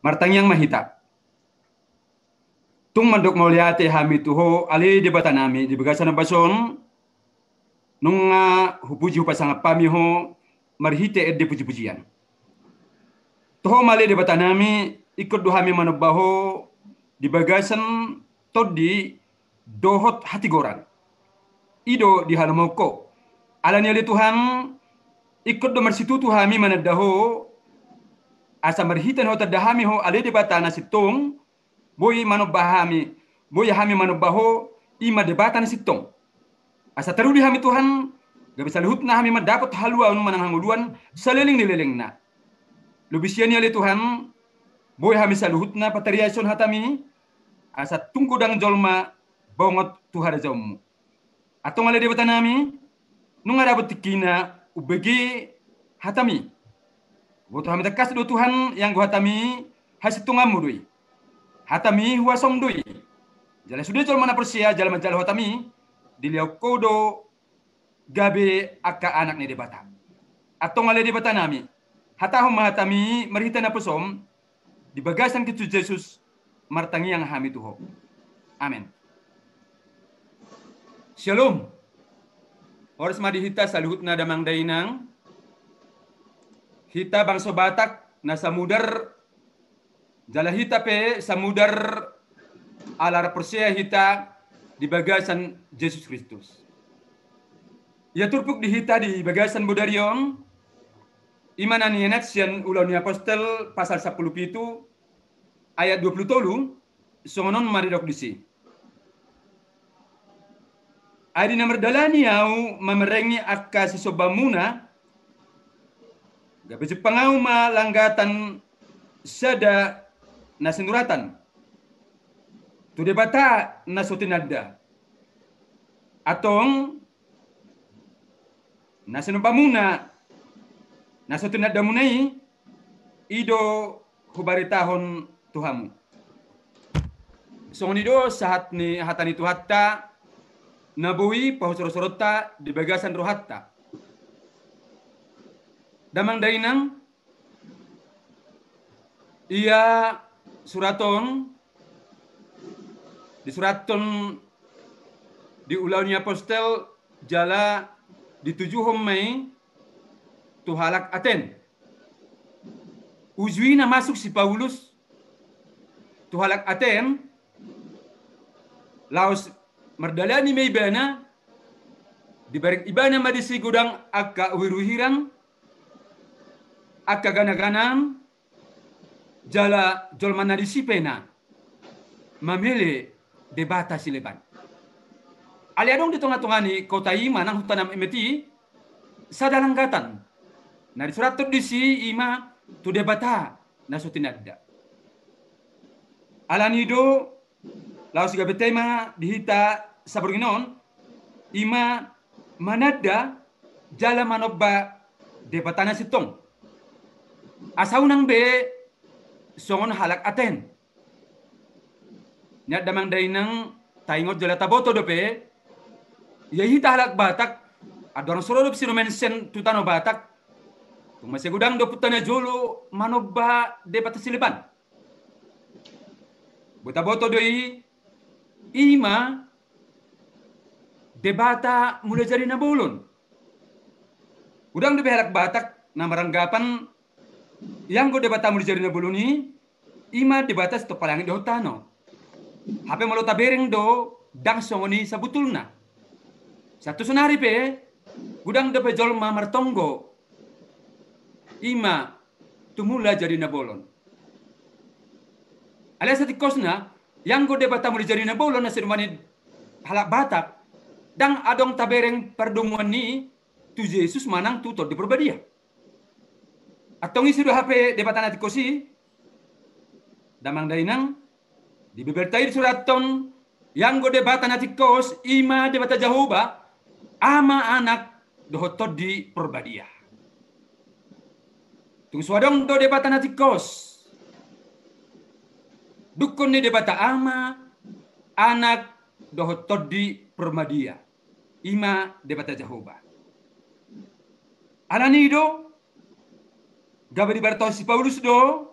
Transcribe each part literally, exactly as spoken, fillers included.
Martangiang ma hita. Tung mandok mauliate hami tu Ho, ale Debata nami, di bagasan ombas on, nunga hupuji hupasangap hami Ho marhite ende pujipujian. Tu Ho ma ale Debata nami, ingkon do hami manomba Ho di bagasan tondi dohot hatigoran. I do di halomoan Ho. Alani ale Tuhan, ingkon do marsitutu hami mananda Ho, asa marhite na hutanda hami Ho ale Debata na sintong, boi manomba hami, boi hami manomba Ho, i ma Debata na sintong. Asa taruli hami Tuhan, gabe saluhutna hami mandapot haluaon manang hangoluan saleleng ni lelengna. Lobi sian i ale Tuhan, boi hami saluhutna patariashon hatami, asa tung godang jolma bongot tu harajaonmu. Antong ale Debata nami, nunga dapot tingkina umbege hatami. Boto hami tangkas do Tuhan, ianggo hatami hasintonganmu do i. Hatami huasom do i. Jala sude jolma na porsea jala manjalo hatami, dilehon Ho do gabe angka anak ni Debata. Antong ale Debata nami, hatahon ma hatami marhite naposom, di bagasan Kristus Jesus, martangiang hami tu Ho. Amen. Syalom. Horas ma di hita saluhutna damang dainang. Hita bangso Batak na samudar, jala hita pe samudar ala porsea hita di bagasan Jesus Kristus. Ia turpuk di hita di bagasan bodari on, i ma na nienat sian Ulaon ni Apostel pasal sampulu pitu ayat dua pulu tolu, songon on ma didok disi. Ai di na mardalani ahu mamereng angka sisombamuna, gabe jumpang ahu ma langgatan sada na sinuratan tu Debata na so tinanda. Antong na sinombamuna, na so tinandamuna i, i do hubaritahon tu hamu. Songon i do sahat ni hata ni Tuhanta, na boi pahusorosoronta di bagasan rohanta. Damang dainang, ia surat on disurathon di Ulaon ni Apostel jala ditujuhon ma i tu halak Aten. Uju i na masuk si Paulus tu halak Aten, laos mardalani ma ibana, dibereng ibana ma disi godang angka uhiruhiran, angka ganaganaan, jala jolma na disi pe na mamele debata sileban. Alai adong di tongatonga ni kota i manang huta na metmet i sada langgatan na disurathon disi, i ma tu Debata na so tinanda. Alani do laos gabe tema di hita saborngin on, i ma mananda jala manomba Debata na sintong. Asa unang be songon halak Aten. Nian damang dainang, taingot jala taboto dope, ia hita halak Batak, andorang so ro dope si Romansen tu tano Batak, tung mansai godang do ompunta na jolo manomba debata sileban. Boi taboto do i, i ma Debata Mulajadi Nabolon. Godang dope halak Batak na maranggapan ianggo Debata Mulajadi Nabolon i, i ma debata sitompa langit dohot tano. Hape molo tabereng do, ndang songon i sabutulna. Sahat tu sonari pe godang dope jolma martonggo, i ma tu Mulajadi Nabolon. Alai satingkosna, ianggo Debata Mulajadi Nabolon na sidomuan ni halak Batak, ndang adong tabereng pardomuan ni i tu Jesus manang tu Tondi Porbadia. Antong ise do hape Debata na tingkos i? Damang dainang, di Bibelta i disurathon, ianggo Debata na tingkos, i ma Debata Jahowa, Ama, Anak dohot Tondi Porbadia. Tung so adong do Debata na tingkos, dungkon ni Debata Ama, Anak dohot Tondi Porbadia, i ma Debata Jahowa. Alani do gabe dibereng si Paulus do,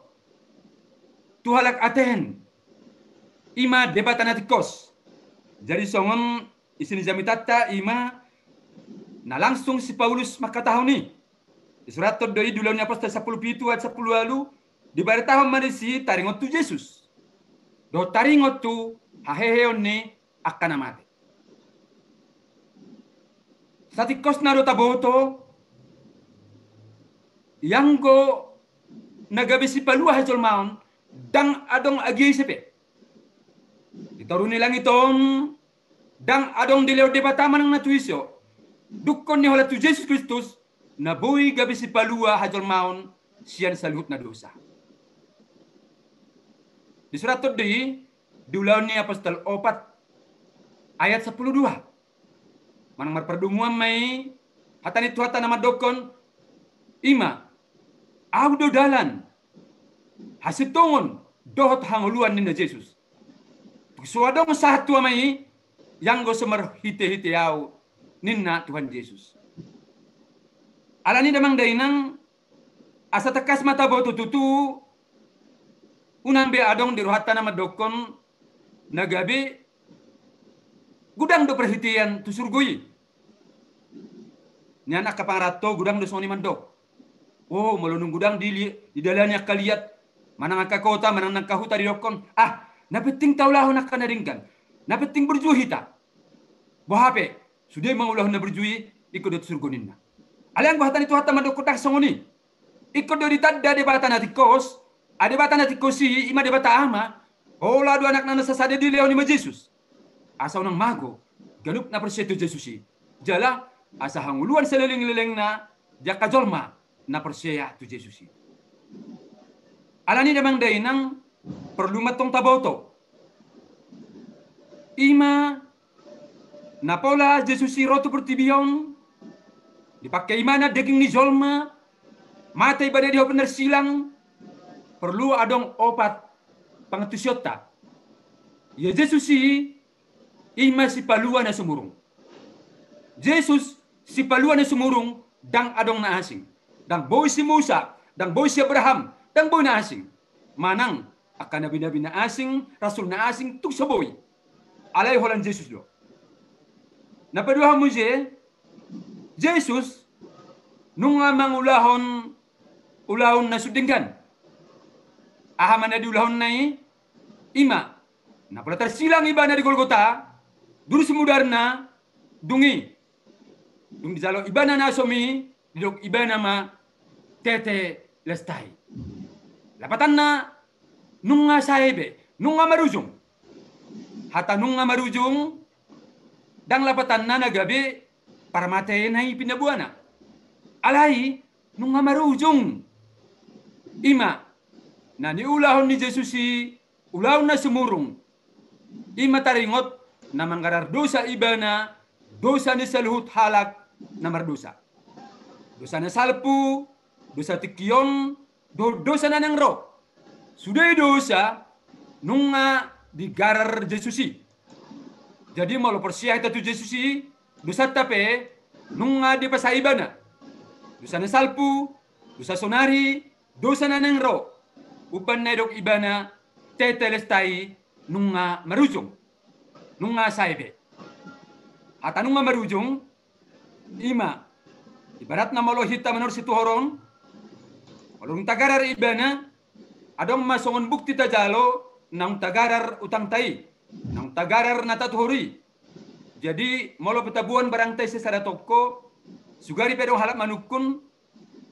tu halak Aten, i ma Debata na tingkos. Jadi songon isi ni jamitanta i ma na langsung si Paulus mangkatahon i. Disurathon do i di Ulaon ni Apostel sampulu pitu ayat sampulu ualu, dibaritahon ma disi taringot tu Jesus dohot taringot tu haheheon ni angka na mate. Satingkosna do taboto, ianggo na gabe sipalua hajolmaon, ndang adong agia ise pe di toru ni langit on, ndang adong dilehon Debata manang na tu ise, dungkon ni holan tu Jesus Kristus, na boi gabe sipalua hajolmaon sian saluhutna dosa. Disurathon do i di Ulaon ni Apostel opat ayat sampulu dua. Manang marpardomuan ma i, hata ni Tuhanta na mandokkon, i ma, Ahu do dalan, hasintongon dohot hangoluan, ninna Jesus. Tung so adong sahat tu Ama i, ianggo so marhitehite Ahu, ninna Tuhan Jesus. Alani damang dainang, asa tangkas ma taboto tutu, unang be adong di rohanta na mandokkon na gabe godang do parhitean tu surgo i. Nian angka pangaranto godang do songon i mandok, o, molo dung godang di, didalani angka liat, manang angka kota, manang angka huta, didokkon, ah, na penting taulahon angka na denggan, na penting burju hita. Boha pe, sude mangulahon na burju i, ingkon do tu surgo ninna. Alai anggo hata ni Tuhanta mandokkon ndang songon i. Ingkon do ditanda Debata na tingkos, a Debata na tingkos i, i ma Debata Ama, pola do Anakna na sasada dilehon, i ma Jesus. Asa unang mago ganup na porsea tu Jesus i, jala asa hangoluan saleleng-lelengna di angka jolma na porsea tu Jesus i. Alani damang dainang, porlu ma tong taboto, i ma na pola Jesus i ro tu portibi on, dipangke Ibana daging ni jolma, mate Ibana di hau pinarsilang, porlu adong opat pangantusionta. Ia Jesus i, i ma sipalua na sumurung. Jesus sipalua na sumurung, ndang adong na asing. Ndang boi si Musa, ndang boi si Abraham, ndang boi na asing. Manang angka nabi-nabi na asing, rasul na asing, tung so boi. Alai holan Jesus do. Na paduahon muse, Jesus nunga mangulahon ulaon na sun denggan. Aha ma na diulahonna i? I ma na pola tarsilang Ibana di Golgota, durus mudarna, dung i, dung dijalo Ibana na asom i, didok Ibana ma, tetelestai. Lapatanna, nunga sae be, nunga marujung. Hata nunga marujung, ndang lapatanna na gabe parmatean i pinda buana. Alai nunga marujung. I ma na niulahon ni Jesus i ulaon na sumurung. I ma taringot na manggarar dosa Ibana, dosa ni saluhut halak na mardosa. Dosa na salpu, dosa tingki on, do-, dosa na naeng ro. Sude dosa nunga digarar Jesus i. Jadi molo porsea hita tu Jesus i, dosanta pe nunga dipasae Ibana. Dosa na salpu, dosa sonari, dosa na naeng ro. Umbahen na didok Ibana, tetelestai, nunga marujung. Nunga sae be. Hata nunga marujung, i ma ibaratna molo hita manuhor situhoron, molo dung tagarar Ibana, adong ma songon bukti tajalo naung tagarar utangta i, naung tagarar na tatuhor i. Jadi molo pe taboan barangta i sisada tongko, sugari pe adong halak manungkun,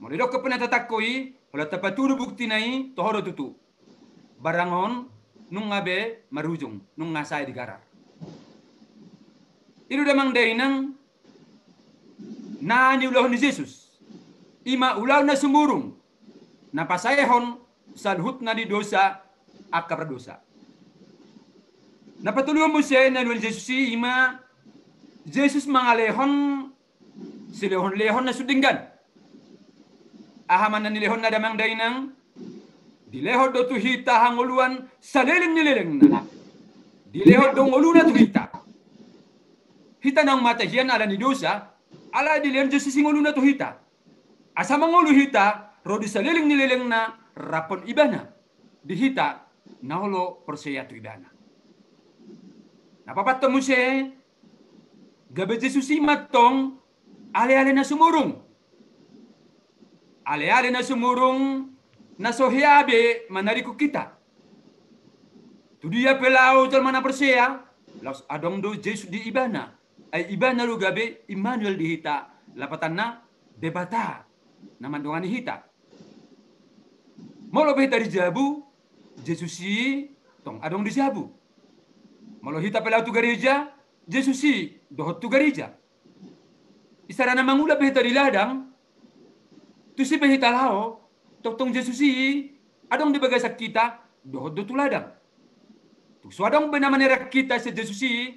molo didok pe na tatangko i, holan tapatudu buktina i, toho do tutu. Barang on nunga be marujung, nunga sae digarar. I do damang dainang na niulahon ni Jesus. I ma ulaon na sumurung, na pasaehon saluhutna di dosa angka pardosa. Na patoluhon muse na niulahon Jesus i, i ma Jesus mangalehon silehon-lehon na sun denggan. Aha ma na nilehonna damang dainang? Dilehon do tu hita hangoluan saleleng ni lelengna. Dilehon do ngoluna tu hita. Hita naung mate hian ala ni dosa, alai dilehon Jesus i ngoluna tu hita. Asa mangolu hita, ro di saleleng ni lelengna, raphon Ibana di hita, na olo porsea tu ibana. Na paopathon muse, gabe Jesus i ma antong aleale na sumurung. Aleale na sumurung na so hea be manarihon hita. Tu dia pe laho jolma na porsea, laos adong do Jesus di ibana. Ai ibana do gabe Immanuel di hita, lapatanna Debata na mandongani hita. Molo be hita di jabu, Jesus i tong adong di jabu. Molo hita pe laho tu gareja, Jesus i dohot tu gareja. Isarana mangula be hita di ladang, tusi be hita laho, tongtong Jesus i adong di bagasan hita, dohot do tu ladang. Tung so adong be na manerang hita sian Jesus i,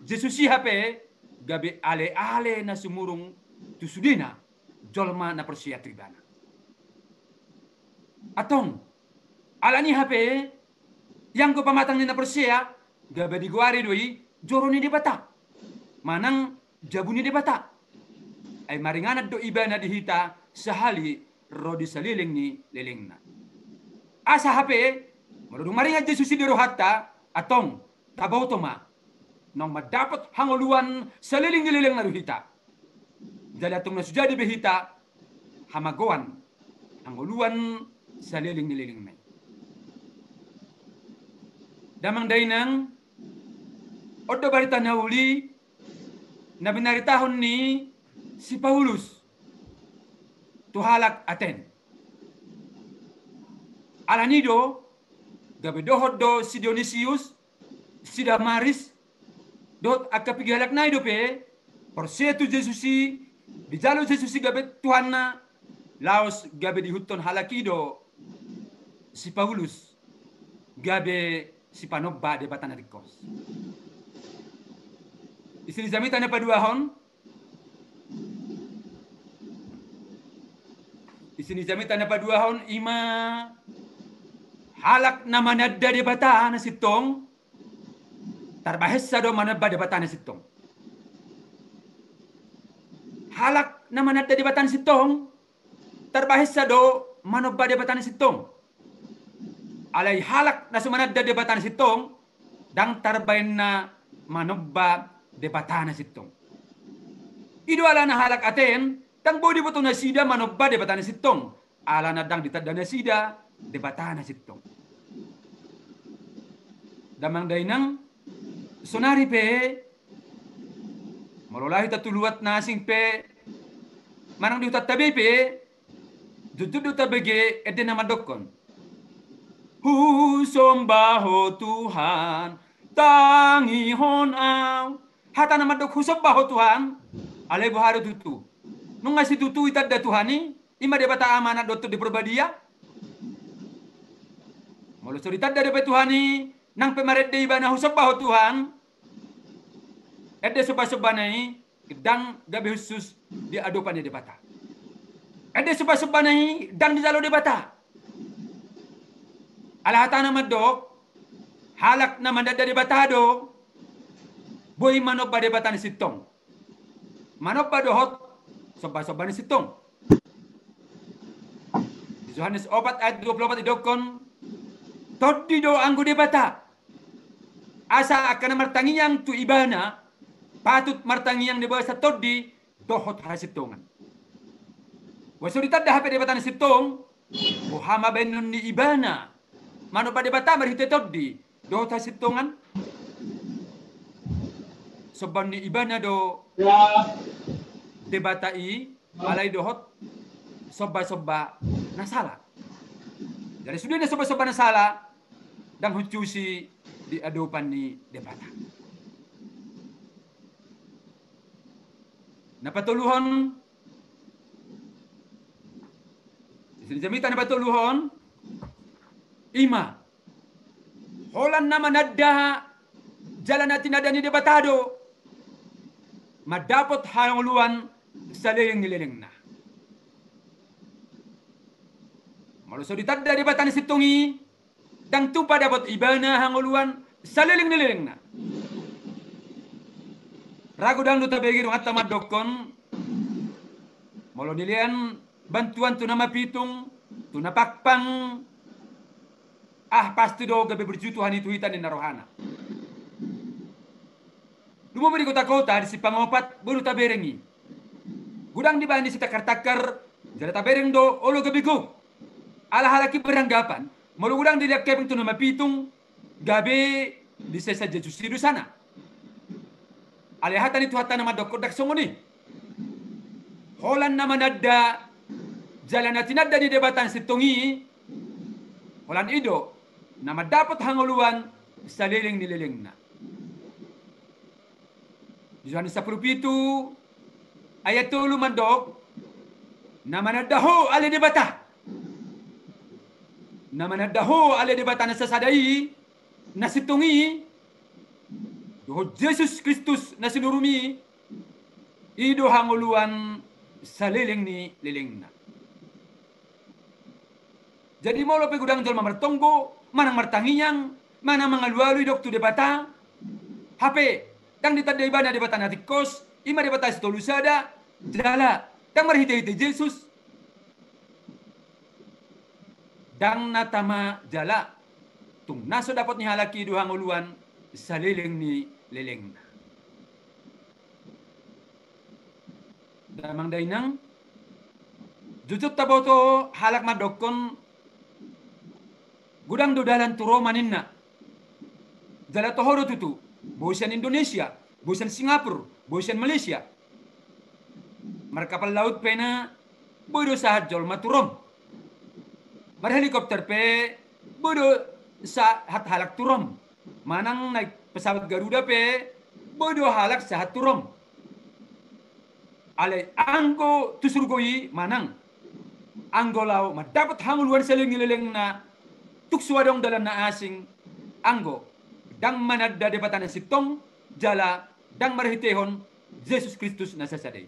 Jesus i hape gabe aleale na sumurung tu sudena jolma na porsea tu ibana. Antong, alani i hape, ianggo pamatang ni na porsea, gabe digoari do i joro ni Debata manang jabu ni Debata. Ai maringanan do ibana di hita sahali ro di saleleng ni lelengna. Asa hape, molo dung maringan Jesus i di rohanta, antong, taboto ma, naung mandapot hangoluan saleleng ni lelengna do hita. Jala antong na so jadi be hita hamagoan hangoluan saleleng ni lelengna i. Damang dainang, on do barita na uli na binaritahon ni si Paulus tu halak Aten. Alani i do, gabe dohot do si Dionisius, si Damaris, dohot angka piga halak nai dope porsea tu Jesus i, dijalo Jesus i gabe Tuhanna, laos gabe diihuthon halak i do si Paulus gabe sipanomba debata na ringkos. Isi ni jamita na paduahon, isi ni jamita na paduahon, i ma halak na mananda debata na sintong, tarbahensa do manomba debata na sintong. Halak na mananda debata na sintong, tarbahensa do manomba debata na sintong. Alai halak na so mananda debata na sintong, ndang tarbahenna manomba debata na sintong. I do alana halak Aten, ndang boi diboto nasida manomba debata na sintong, alana ndang ditanda nasida debata na sintong. Damang dainang, sonari pe, molo laho hita tu luat na asing pe, manang di hutanta be pe, jotjot do tabege ende na mandokkon: Husomba Ho Tuhan, tangihon au. Hata na mandok husomba Ho Tuhan, alai boha do tutu? Nunga situtu itanda Tuhan i, i ma Debata Ama, Anak dohot Tondi Porbadia. Molo so ditanda dope Tuhan i, nang pe marende ibana husomba Ho Tuhan, ende sombasombana i ndang gabe hushus di adopan ni Debata. Ende sombasombana i ndang dijalo Debata. Ala hata na mandok, halak na mananda debata do boi manomba debata na sintong, manomba dohot sombasomba na sintong. Di Johannes opat ayat dua pulu opat didokkon: Tondi do anggo Debata, asa angka na martangiang tu Ibana patut martangiang di bagasan tondi dohot hasintongan. Boha so ditanda hape Debata na sintong? Boha ma baenon ni Ibana manomba Debata marhite tondi dohot hasintongan? Sombaon ni Ibana do Debata i, alai dohot sombasomba na sala. Jadi sude na sombasomba na sala ndang hushus i di adopan ni Debata. Na patoluhon, isi ni jamita na patoluhon, i ma holan na mananda jala na tinanda ni Debata do mandapot hangoluan saleleng ni lelengna. Molo so ditanda Debata na sintong i, ndang tupa dapot Ibana hangoluan saleleng ni lelengna. Ra godang do tabege donganta mandokkon, molo nilean bantuan tu na mapitung, tu na pangpang, Ah, pasti do gabe burju Tuhan i tu hita ninna rohana. Lumobi di kota-kota di Simpang Opat, boi do tabereng i. Godang dibahen disi tangkar-tangkar, jala tabereng do olo gabe gok. Ala halak i beranggapan, molo godang dilehon hepeng tu na mapitung, gabe disesa Jesus i dosana. Alai hata ni Tuhanta na mandokkon ndang songon i. Holan na mananda jala na tinanda ni Debata na sintong i, holan i do na mandapot hangoluan saleleng ni lelengna. Di Johannes sampulu pitu ayat tolu mandok, na mananda ho ale Debata. Na mananda ho ale Debata na sasada i, na sintong i, dohot Jesus Kristus na sinuruM i, i do hangoluan saleleng ni lelengna. Jadi molo pe godang jolma martonggo, manang martangiang, manang mangalualu didok tu Debata, hape ndang ditanda ibana Debata na tingkos, i ma Debata sitolu sada, jala ndang marhite-hite Jesus, ndang na tama jala tung na so dapot ni halak i do hangoluan saleleng ni lelengna. Damang dainang, jotjot taboto halak mandokkon godang do dalan tu Roma ninna. Jala toho do tutu, boi sian Indonesia, boi sian Singapura, boi sian Malaysia. Markapal laut pe na boi do sahat jolma tu Rom. Marhelikopter pe boi do sahat halak tu Rom. Manang naik pesawat Garuda pe boi do halak sahat tu Rom. Alai anggo tu surgo i manang anggo laho mandapot hangoluan saleleng ni lelengna, tung so adong dalan na asing, anggo ndang mananda Debata na sintong jala ndang marhitehon Jesus Kristus na sasada i.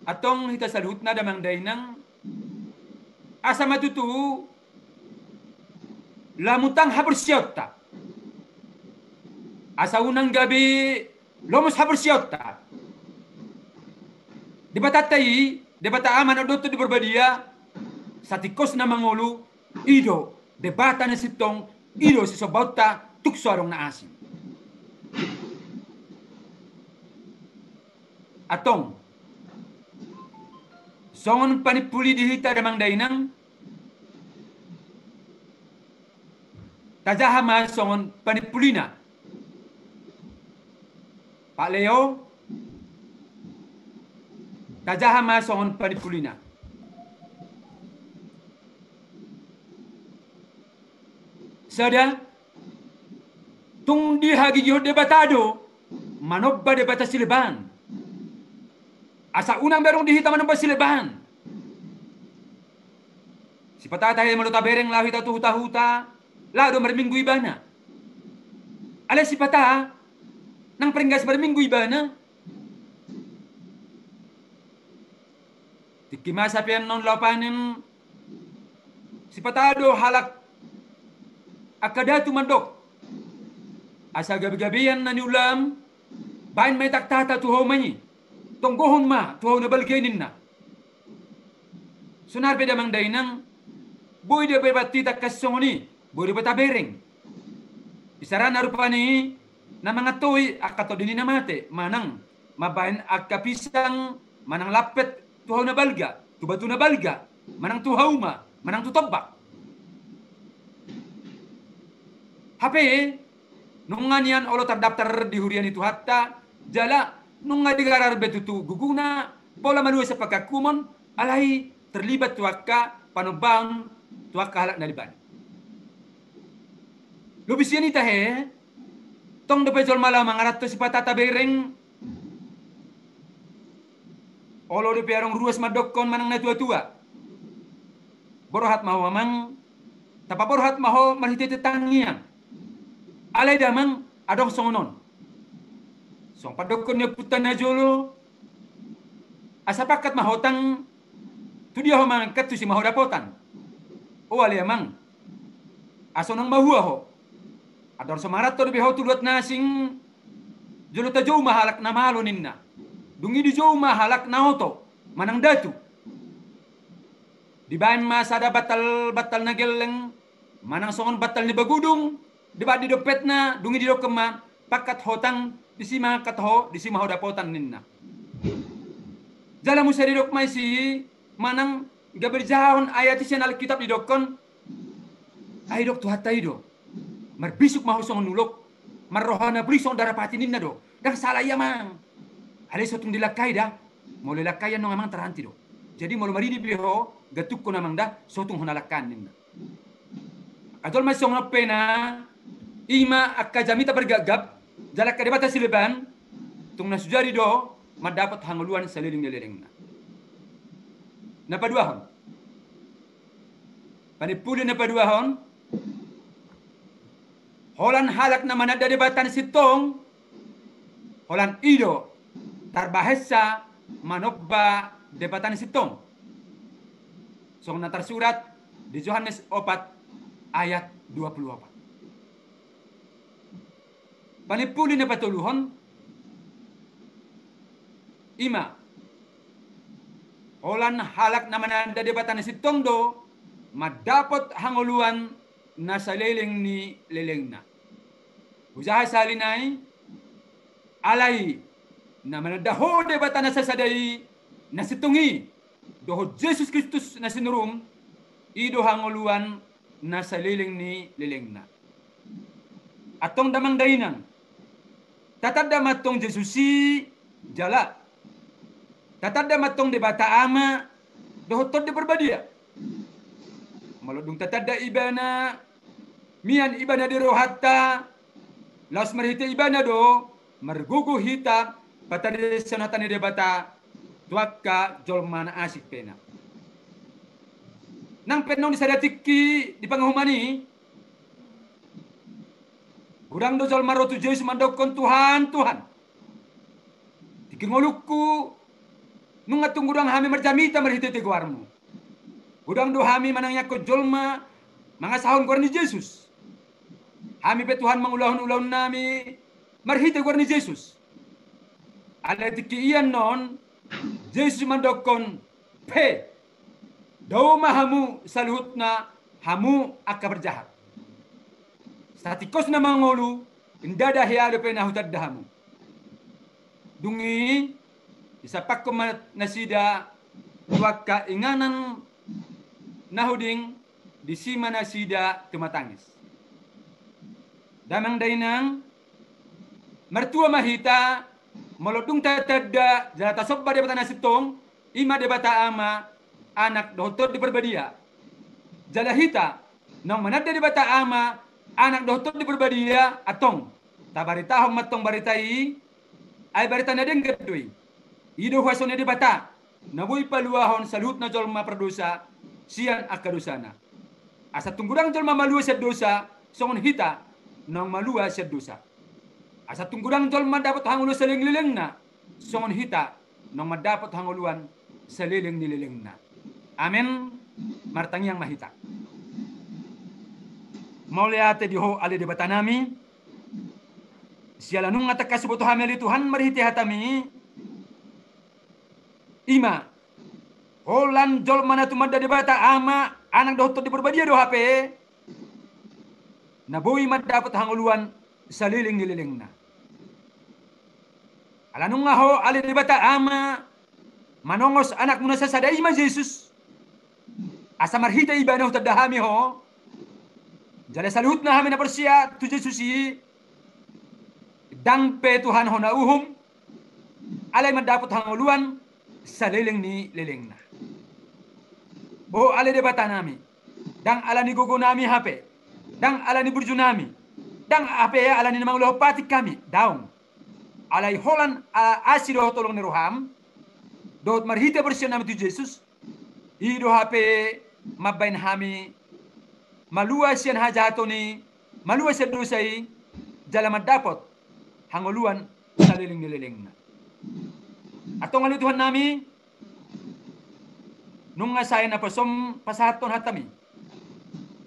Antong hita saluhutna damang dainang, asa ma tutu lamutang haporseaonta. Asa unang gabe lomos haporseaonta. Debatanta i, Debata Ama na dohot Tondi Porbadia, satingkos na mangolu, i do Debata na sintong, i do sisombaonta, tung so adong na asing. Antong, songon panimpuli di hita damang dainang, tajaha ma songon panimpulina. Pak Leo, tajaha ma songon panimpulina. Sada, tung dihagigihon Debata do manomba debata sileban. Asa unang be adong di hita manomba sileban. Sipata tahe molo tabereng laho hita tu huta-huta, laho do marminggu ibana. Alai sipata nang paringgas marminggu ibana. Tingki masa pe annon laho panen, sipata do halak angka datu mandok, asa gabe-gabean na niulaam, baen ma i tahtahta tu hauma i, tonggohon ma tu hau na balga i ninna. Sonari pe damang dainang, boi do be banta hita angka songon i, boi do be tabereng. Isarana rupani na mangantoi angka tondi ni na mate, manang mambaen angka pisang, manang lampet tu hau na balga, tu batu na balga, manang tu hauma, manang tu tombak. Hape nunga nian olo tardaftar di huria ni Tuhanta, jala nunga digarar be tutu guguna, pola malua sian pangkangkumon, alai terlibat tu angka panombaon tu angka halak na leban. Lobi sian i tahe, tong dope jolma laho mangaranto sipata tabereng, olo dope adong ruas mandokkon manang na tua-tua. Borhat ma ho amang, tapaborhat ma ho marhite-hite tangiang. Alai damang adong songon on. Songon pandokkon ni ompunta na jolo, asa pangkat ma ho tang, tu dia ho mangangkat tusi ma ho dapotan. O ale amang, asa unang mahua ho. Andor so mangaranto dope ho tu luat na asing, jolo tajou ma halak na malo ninna. Dung i dijou ma halak na oto, manang datu. Dibaen ma sada bantal, bantal na gelleng, manang songon bantal ni bagudung, dibaen di dompetna, dung i didokkon ma, pangkat ho tang, disi ma angkat ho, disi ma ho dapotan ninna. Jala muse didok ma disi, manang gabe dijahahon ayat i sian Alkitab didokkon, ai didok Tuhanta i do, marbisuk ma ho songon ulok, marroha na buri songon darapati ninna do, ndang sala i amang. Alai so tung dilangkai da, molo dilangkai annon amang taranti do. Jadi molo maridi be ho, gantungkon amang da, so tung hona langkan ninna. Angka jolma songon on pe na, i ma angka jamita pargapgap, jala angka debata sileban, tung na sujadi do mandapot hangoluan saleleng ni lelengna. Na paduahon. Panimpuli na paduahon. Holan halak na mananda debata na sintong, holan i do tarbahensa manomba debata na sintong. Songon na tarsurat di Johannes opat ayat dua puluh opat. Panimpuli na patoluhon, i ma, holan halak na mananda debata na sintong do mandapot hangoluan na saleleng ni lelengna. Hujaha sahali nai, alai na mananda ho debata na sasada i, na sintong i, dohot Jesus Kristus na sinuruM, i do hangoluan na saleleng ni lelengna. Antong damang dainang, tatanda ma antong Jesus i jala tatanda ma antong Debata Ama dohot Tondi Parbadia. Molo dung tatanda ibana, mian ibana di rohanta, laos marhite ibana do margogo hita patariashon hata ni Debata tu angka jolma na asing pe na. Nang pe annon di sada tingki di panguhuman i, godang do jolma ro tu Jesus mandokkon, Tuhan, Tuhan, tingki ngolungku, nunga tung godang hami marjamita marhitehite goarMu. Godang do hami manangiangkon jolma mangasahon goar ni Jesus. Hami pe Tuhan mangulahon ulaonnami marhite goar ni Jesus. Alai tingki i annon Jesus mandokkon, pe, dao ma hamu saluhutna, hamu angka parjahat. Satingkosna mangolu, ndada hea dope na hutanda hamu. Dung i disampakkon ma nasida tu angka inganan na huding, disi ma nasida tumatangis. Damang dainang, martua ma hita molo dung tatanda jala tasomba Debata na sintong, i ma Debata Ama, Anak dohot Tondi Parbadia. Jala hita naung mananda Debata Ama, Anak dohot Tondi Parbadia, antong tabaritahon ma antong barita i, ai barita na denggan do i. I do huaso ni Debata na boi paluahon saluhutna jolma pardosa sian angka dosana. Asa tung godang jolma malua sian dosa songon hita naung malua sian dosa. Asa tung godang jolma dapot hangoluan saleleng ni lelengna songon hita naung mandapot hangoluan saleleng ni lelengna. Amen. Martangiang ma hita. Mauliate di Ho ale Debatanami, siala nunga tangkas huboto hami ale Tuhan marhite hataMi, i ma, holan jolma na tumanda Debata Ama, Anak dohot Tondi Parbadia do hape na boi mandapot hangoluan saleleng ni lelengna. Ala nunga Ho ale Debata Ama manongos AnakMu na sasada i ma Jesus, asa marhite ibana hutanda hami Ho, jala saluhutna hami na porsea tu Jesus i, ndang pe Tuhan hona uhum, alai mandapot hangoluan saleleng ni lelengna. Ho ale Debatanami, ndang ala ni gogonami hape, ndang ala ni burjunami, ndang hape ala ni na mangulahon patik hami, daong. Alai holan ala asi dohot holong ni rohaM, dohot marhite porseaonnami tu Jesus, i do hape mambahen hami malua sian hajahaton i, malua sian dosa i, jala mandapot hangoluan saleleng ni lelengna. Antong ale Tuhannami, nunga sae naposoM pasahathon hataMi,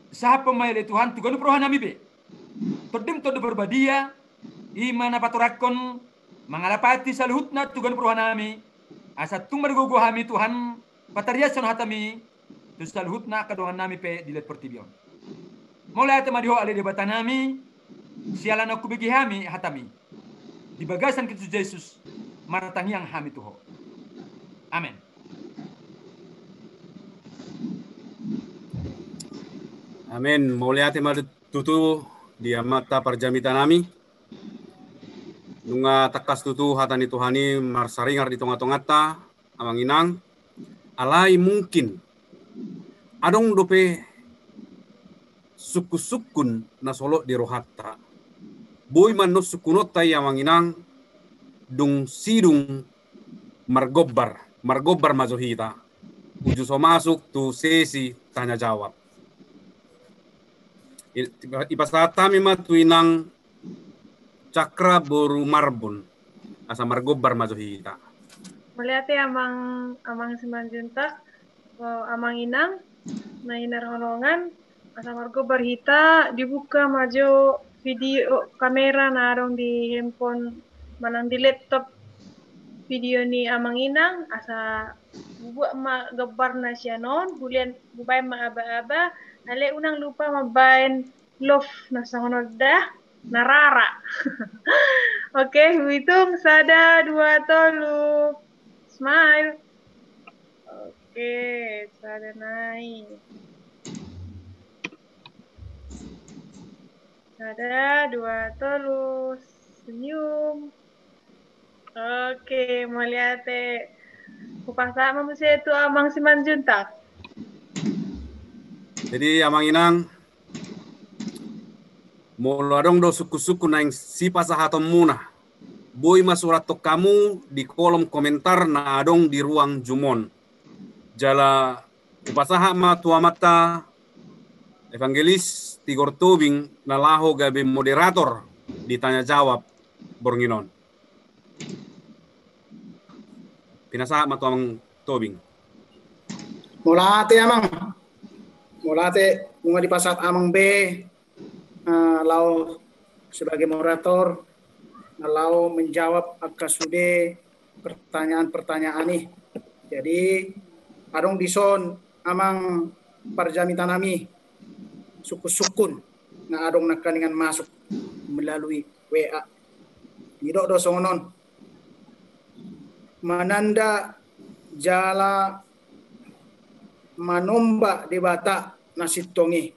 sahaphon ma i ale Tuhan tu ganup rohanami be TondiM Tondi Parbadia, i ma na patorangkon mangalapati saluhutna tu ganup rohanami, asa tung margogo hami Tuhan patariashon hataMi, tu saluhutna angka dongan nami pe di laut portibi on. Mauliate ma di Ho ale Debata nami, siala naung hubege hami hatami. Di bagasan Kristus Jesus, martangiang hami tu Ho. Amen. Amen. Mauliate ma tutu di amanta parjamita nami. Nunga tangkas tutu hata ni Tuhan i marsaringar di tonga-tonganta, amang inang. Alai mungkin adong dope sungkun-sungkun na solot di rohanta. Boi ma annon sungkunonta i, amang inang, dung sidung margombar, margombar ma jo hita. Uju so masuk tu sesi tanya jawab. I-, ipasahat hami ma tu inang Cakra boru Marbun, asa margombar ma jo hita. Mauliate amang, amang Simanjuntak, eh, amang inang, na hinarhonongan, asa margombar hita, dibuka ma jo video kamera na adong di handphone manang di laptop video ni amang inang, asa buat ma gambarna sian on, bulian bubaen ma aba-aba, ale unang lupa mambaen love na songon on da, na rara. Oke, huitung sada, dua, tolu. Smile. Oke, sada nai. Sada, dua, tolu. Senyum. Oke, mauliate. Hupasahat ma muse tu amang Simanjuntak. Jadi amang inang, molo adong do sungkun-sungkun naeng sipasahatonmuna, boi ma surathon hamu di kolom komentar na adong di ruang Zoom on. Jala hupasahat ma tu amanta Evangelis Tigor Tobing na laho gabe moderator di tanya jawab borngin on. Pinasahat ma tu amang Tobing. Mauliate amang. Mauliate nunga dipasahat amang be, eh, laho sebagai moderator, na laho menjawab angka sude pertanyaan-pertanyaan i. Jadi adong dison amang parjamita nami, sungkun-sungkun na adong nangkaningan masuk melalui W A. Didok do songon on. Mananda jala manomba Debata na sintong i.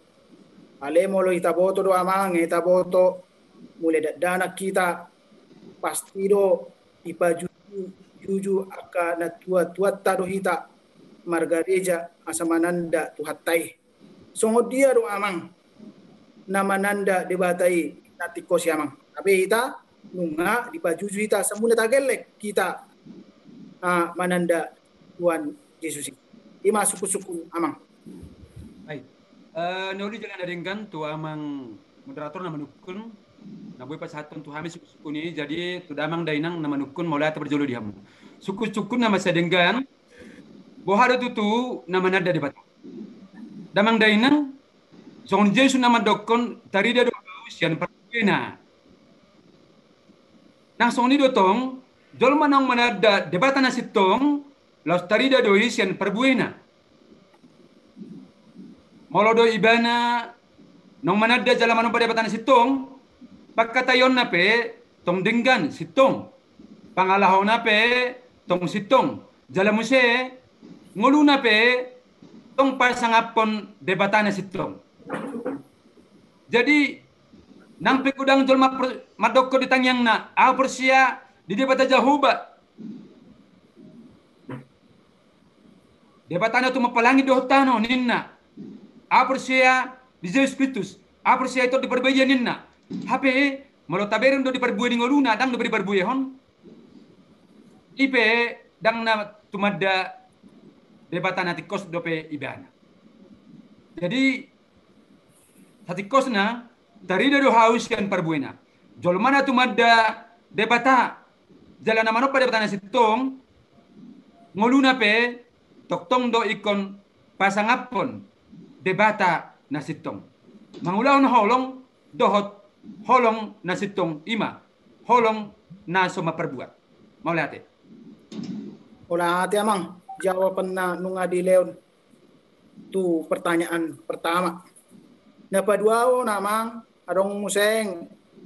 Ale molo hita boto do amang, hita boto, mulai dakdanak hita, pasti do dipajuju angka natua-tuanta do hita margareja asa mananda Tuhanta i. Songon dia do amang na mananda Debata i na tingkos i amang? Hape hita nunga dipajuju hita, samuna tagelek hita, ah, mananda Tuhan Jesus i. I ma sungkun-sungkun amang. Baik. Eh, na uli jala na denggan tu amang moderator na manungkun, na boi pasahathon tu hami sungkun-sungkun i, jadi tu damang dainang na manungkun, mauliate parjolo di hamu. Sungkun-sungkun na mansai denggan, boha do tutu na mananda Debata? Damang dainang, songon Jesus na mandokkon, tarida do hau sian parbuena. Nang songon i do tong, jolma naung mananda Debata na sintong, laos tarida do i sian parbuena. Molo do ibana naung mananda jala manomba Debata na sintong, pangkataionna pe tong denggan sintong, pangalahona pe tong sintong, jala muse ngoluna pe tong pasangaphon Debata na sintong. Jadi nang pe godang jolma mandokkon di tangiangna, ahu porsea di Debata Jahowa, Debata na tumompa langit dohot tano ninna. Ahu porsea di Jesus Kristus. Ahu porsea i tong diparbue ia ninna. Hape molo tabereng do diparbue di ngoluna, ndang dope diparbuehon. I pe ndang na tumanda Debata na tingkos dope ibana. Jadi satingkosna, tarida do hau sian parbuena. Jolma na tumanda Debata jala na manompa Debata na sintong, ngoluna pe tongtong do ingkon pasangaphon Debata na sintong, mangulahon holong dohot holong na sintong, i ma holong na so mamparbuat. Mauliate. Mauliate amang, jawabanna nunga dilehon. tu pertanyaan pertama. Na paduahon amang, adong muse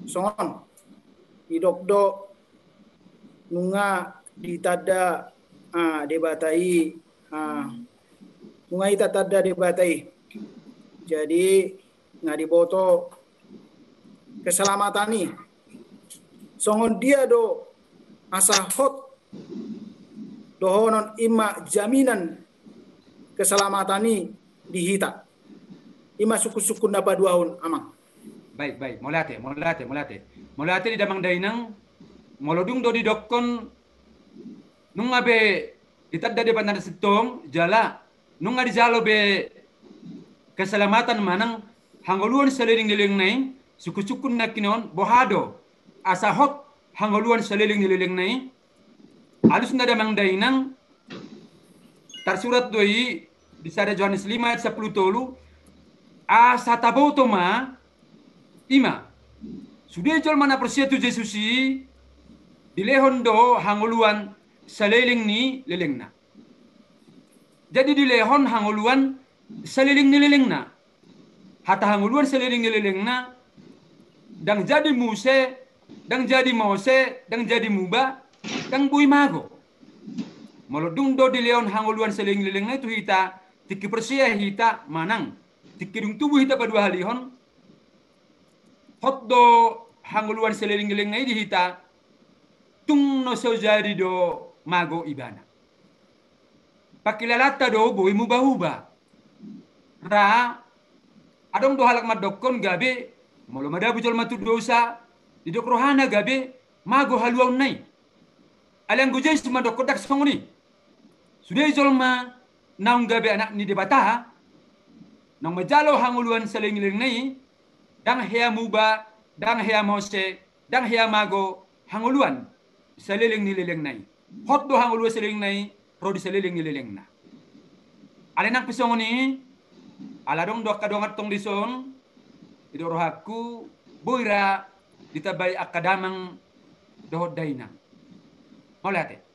songon didok do nunga ditanda, ah, Debata i, ah, nunga ditanda Debata i. Jadi na diboto keselamatan i. Songon dia do asa hot dohonon i ma jaminan keselamatan i di hita? I ma sungkun-sungkun na paduahon amang. Baik, baik. Mauliate, mauliate, mauliate. Mauliate di damang dainang, molo dung do didokkon nunga be ditanda Debata na sintong, jala nunga dijalo be keselamatan manang hangoluan saleleng ni lelengna i, sungkun-sungkun nangkin on, boha do asa hot hangoluan saleleng ni lelengna i? Alusna damang dainang, tarsurat do i di sada Johannes lima ayat sampulu tolu, asa taboto ma, i ma, sude jolma na porsea tu Jesus i, dilehon do hangoluan saleleng ni lelengna. Jadi dilehon hangoluan saleleng ni lelengna. Hata hangoluan saleleng ni lelengna, ndang jadi muse, ndang jadi mose, ndang jadi muba, ndang boi mago. Molo dung do dilehon hangoluan saleleng ni lelengna i tu hita, tingki porsea hita manang tingki dung tubu hita paduahalihon, hot do hangoluan saleleng ni lelengna i di hita, tung na so jadi do mago ibana. Pangkilalaanta do boi muba-uba. Ra adong do halak mandokkon gabe molo madabu jolma tu dosa, didok rohana gabe mago haluaonna i. Alai anggo Jesus mandokkon ndang songon i. Sude jolma naung gabe anak ni Debata, naung manjalo hangoluan saleleng ni lelengna i, ndang hea muba, ndang hea mose, ndang hea mago hangoluan saleleng ni lelengna i. Hot do hangoluan salelengna i ro di saleleng ni lelengna. Alai nang pe songon i, ala adong do angka dongan tong dison, didok rohangku, boi ra ditambai angka damang dohot dainang. Mauliate.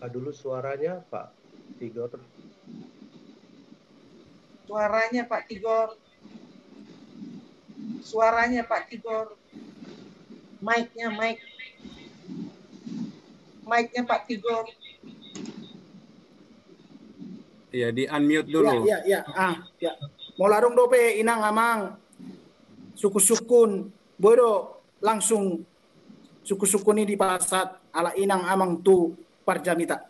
Buka dulu suaranya, Pak Tigor. Suaranya, Pak Tigor. Suaranya, Pak Tigor. Mic-nya, mic. Mic-nya, Pak Tigor. Iya, di-unmute dulu. Iya, iya, iya. Ah, iya. Molo adong dope inang amang sungkun-sungkun, boi do langsung sungkun-sungkun i dipasahat ala inang amang tu parjamita.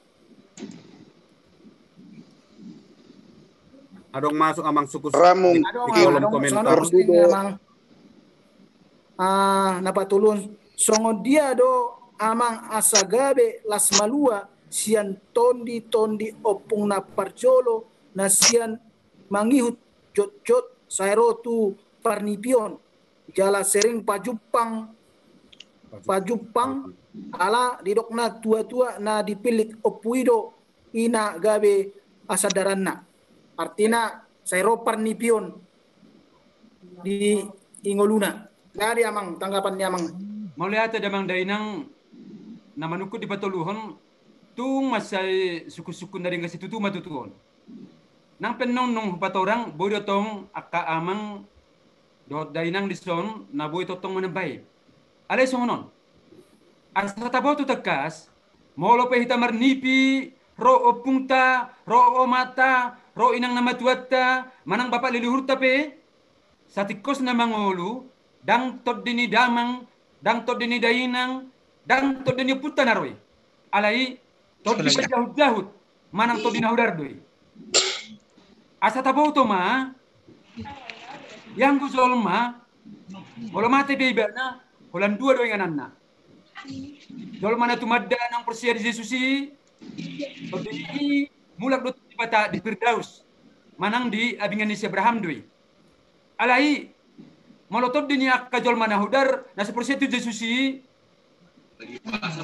Adong masuk amang sungkun-sungkun di kolom komentar. Adong, adong, adong, adong, amang. Ah, na patoluhon, songon dia do amang asa gabe las malua sian tondi-tondi ompung na parjolo na sian mangihut jotjot sai ro tu parnipion, jala sering pajumpang, pajumpang, ala didok na tua-tua na dipillit ompu i do i na gabe asandaranna. Artina sai ro parnipion di ngoluna. Jadi amang, tanggapan ni amang. Mauliate damang dainang, na manungkun di patoluhon, tung mansai sungkun-sungkun na denggan situtu ma tutu on. Nang pe nungnung hupatorang, boi do tong angka amang dohot dainang dison na boi tongtong manambai. Alai songon on, asa taboto tangkas, molo pe hita marnipi, ro ompungta, ro omanta, ro inang na matuanta, manang bapak leluhurta pe, satingkos na mangolu, ndang tondi ni damang, ndang tondi ni dainang, ndang tondi ni ompunta na ro i. Alai tondi na jahut-jahut, manang tondi na hudar do i. Asa taboto ma, ianggo jolma, molo mate be ibana, holan dua do ingananna. Jolma na tumanda naung porsea di Jesus i, tondi i mulak do tu Debata di Firdaus, manang di abingan ni si Abraham do i. Alai, molo tondi ni angka jolma na hudar, na so porsea tu Jesus i,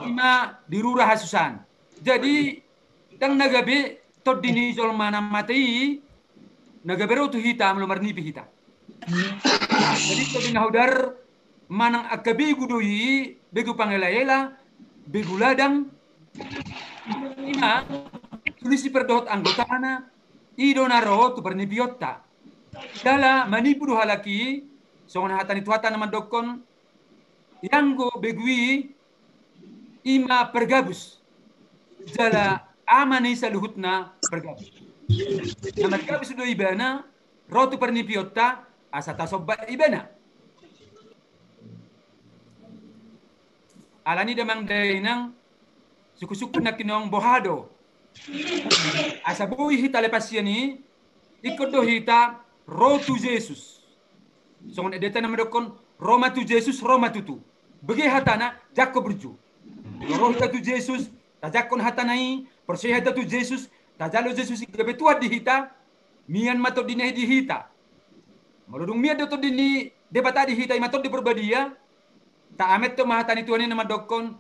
Ima di rura hasusaan. Jadi, ndang na gabe tondi ni jolma na mate i na gabe ro tu hita molo marnipi hita. Jadi, tondi na hodar manang angka begu do i, begu pangelaela, begu ladang. Ima, tulisi per dohot anggotana, i do na ro tu parnipionta. Jala manipu do halak i, songon hata ni Tuhanta na mandokkon, ianggo begu i, ima pargabus. Jala ama ni saluhutna pargabus. Na margabus do ibana, ro tu parnipionta, asa tasomba ibana. Alani damang dainang, sungkun-sungkun nangkin on boha do. Asa boi hita lepas sian i, ingkon do hita ro tu Jesus. Songon endenta na mandokkon, ro ma tu Jesus, ro ma tutu. Bege hatana, jangkon burju. Ro hita tu Jesus, tajangkon hatana i, porsea hita tu Jesus, tajalo Jesus i gabe Tuhan di hita, mian ma tondina i di hita. Molo dung mian do tondi ni Debata di hita, ima Tondi Porbadia, taamethon ma hata ni Tuhan i na mandokkon,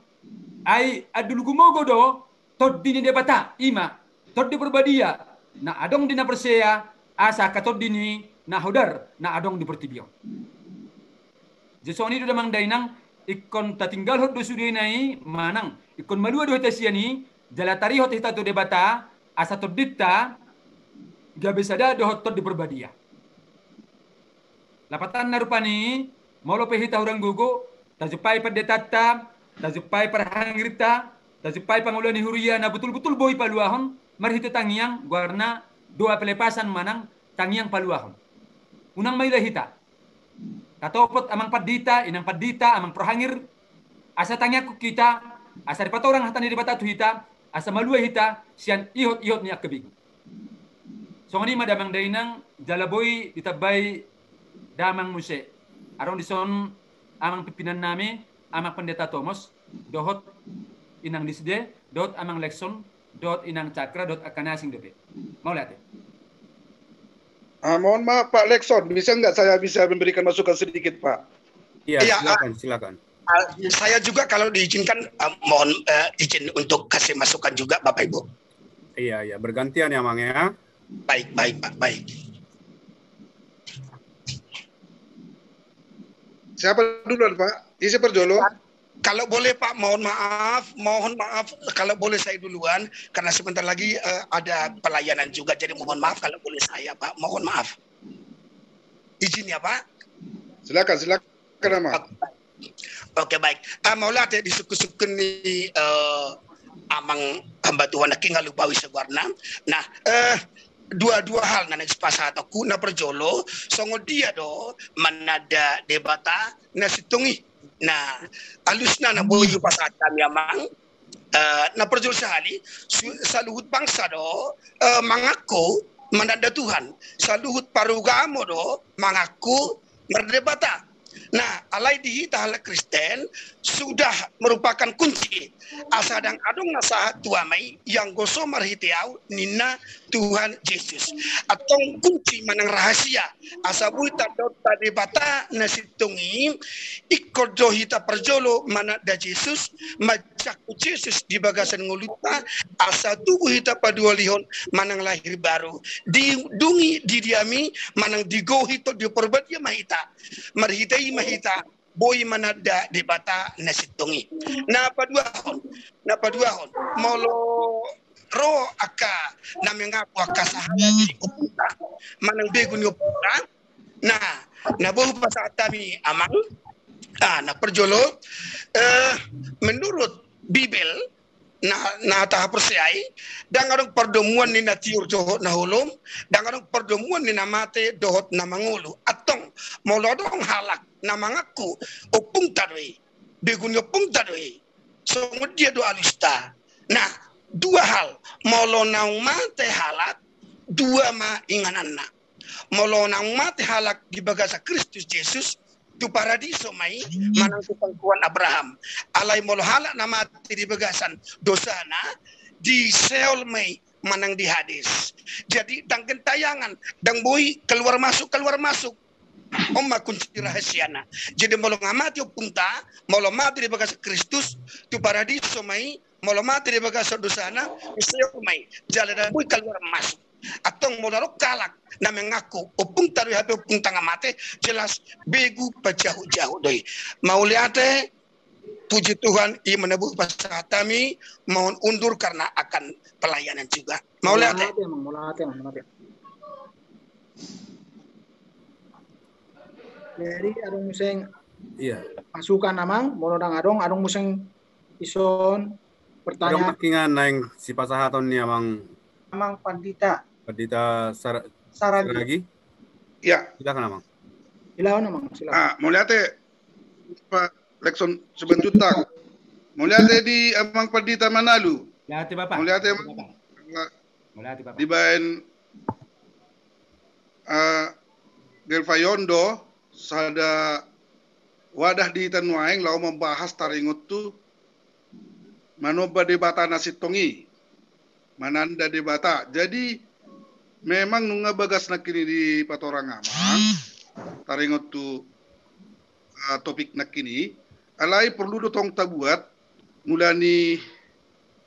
ai andul gumogo do Tondi ni Debata, ima Tondi Porbadia, na adong di na porsea, asa angka tondi ni na hodar na adong di portibi on. Jadi songon i do damang dainang, ingkon tatinggalhon do sudena i manang ingkon malua do hita sian i, jala tarihot hita tu Debata, asa tondinta gabe sada dohot Tondi Porbadia. Lapatanna rupani, molo pe hita hurang gogo, tajumpai pandetanta, tajumpai parhangirta, tajumpai pangula ni huria na butul-butul boi paluahon, marhite tangiang, goarna doa pelepasan manang tangiang paluahon. Unang maila hita. Tatopot amang pandita, inang pandita, amang parhangir, asa tangiangkon hita, asa dipatorang hata ni Debata tu hita, asa malua hita sian ihot-ihot ni angka begu. Songon i ma damang dainang, jala boi ditambai damang muse. Adong dison amang pimpinan nami, amang pendeta Tomos, dohot inang Lisde, dohot amang Lekson, dohot inang Cakra, dohot angka na asing dope. Mauliate. Ah, mohon maaf Pak Lekson, bisa nggak saya bisa memberikan masukan sedikit, Pak? Iya, iya, silakan, ah, silakan. Ah, saya juga kalau diizinkan, ah, mohon, eh, izin untuk kasih masukan juga, Bapak Ibu. Iya, iya, bergantian ya, Mang, ya. Baik, baik, Pak, baik. Siapa duluan, Pak? Ise parjolo? Kalau boleh, Pak, mohon maaf, mohon maaf kalau boleh saya duluan, karena sebentar lagi, eh, ada pelayanan juga, jadi mohon maaf kalau boleh saya, Pak, mohon maaf. Izin ya, Pak. Silakan, silakan. Oke, baik. Ah, mauliate di sungkun-sungkun ni, eh, amang hamba Tuhan na kingalu bawi saguarna. Nah, eh, dua, dua hal na naeng sipasahatonku. Na parjolo, songon dia do mananda Debata na sintong i. Nah, alusna na boi hupasahat hami amang. Eh, na parjolo sahali, su-, saluhut bangsa do, eh, mangaku mananda Tuhan. Saluhut parugamo do mangaku mardebata. Nah, alai di hita halak Kristen sudah merupakan kunci. Asa ndang adong na sahat tu Ama i, ianggo so marhite ahu, ninna Tuhan Jesus. Antong kunci manang rahasia asa boi tandaonta Debata na sintong i, ingkon do hita parjolo mananda Jesus, manjangkon Jesus di bagasan ngolunta, asa tubu hita paduahalihon manang lahir baru. Di, dung i didiami manang digohi Tondi Porbadia ma hita. Marhite i ma hita boi mananda Debata na sintong i. Na paduahon, na paduahon, molo ro angka na mengaku angka sahaya ni ompungta manang begu ni ompungta, na, na boi hupasahat hami amang. Ah, na parjolo, eh, menurut Bibel, na, na tahaporseai, ndang adong pardomuan ni na tiur dohot na holom, ndang adong pardomuan ni na mate dohot na mangolu. Antong, molo adong halak na mangaku ompungta do i, begu ni ompungta do i, songon dia do alusta? Nah, dua hal, molo naung mate halak, dua ma ingananna. Molo naung mate halak di bagasan Kristus Jesus, tu paradiso ma i, manang tu pangkuan Abraham. Alai molo halak na mate di bagasan dosana, di Seol ma i, manang di Hades. Jadi, ndang gentayangan, ndang boi keluar masuk, keluar masuk. On ma kunci rahasiana. Jadi molo nga mate ompungta, molo mate di bagasan Kristus, tu paradiso ma i, molo mate di bagasan dosana, tu seol ma i. Jala dang boi kaluar masuk. Antong molo adong halak na mengaku ompungta do i hape ompungta nga mate, jelas begu pajahu-jahu do i. Mauliate, puji Tuhan, i ma na boi pasahat hami, mohon undur karena akan pelayanan juga. Mauliate. Mauliate, Amang, mauliate, Amang, mauliate. Jadi adong muse, iya, masukan, Amang, molo dang adong, adong muse ison pertanyaan. Adong nangkiningan naeng sipasahaton ni Amang. Amang Pandita. Pandita Sar-, Saragi. Saragi. Iya. Silakan, Amang. Silakan, Amang, silakan. Ah, mauliate, Pak Lexon Simanjuntak. Mauliate di Amang Pandita Manalu. Mauliate, Bapak. Mauliate, Amang. Mauliate, Bapak. Mauliate, Bapak. Dibaen, eh, Delphaeon do, sada wadah di hita nuaeng laho mambahas taringot tu manomba Debata na sintong i, mananda Debata. Jadi memang nunga bagas nangkin i dipatorang Amang taringot tu, eh, topik nangkin i, alai porlu do tong tabuat mula ni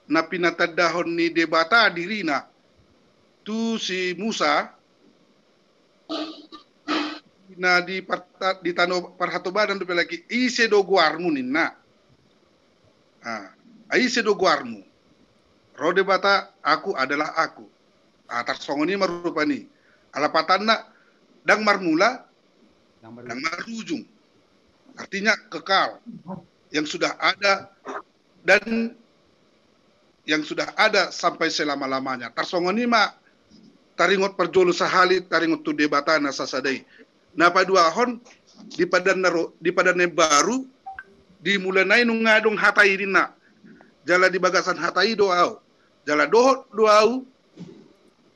na pinatandahon ni Debata dirina tu si Musa, na di parta-, di tano parhatobanan dope lagi, ise do goarmu ninna. Ah, ise do goarmu? Ro Debata, Aku adalah Aku. Ah, tarsongon i ma rupani. Ala patanna, dang marmula, dang marujung. Artinya kekal. Yang sudah ada dan yang sudah ada sampai selama-lamanya. Tarsongon i ma taringot parjolo sahali, taringot tu Debata na sasada i. Na paduahon, di padan na ro-, di padan na imbaru, di mulana i nunga adong hata i ninna. Jala di bagasan hata i do au. Jala dohot do au,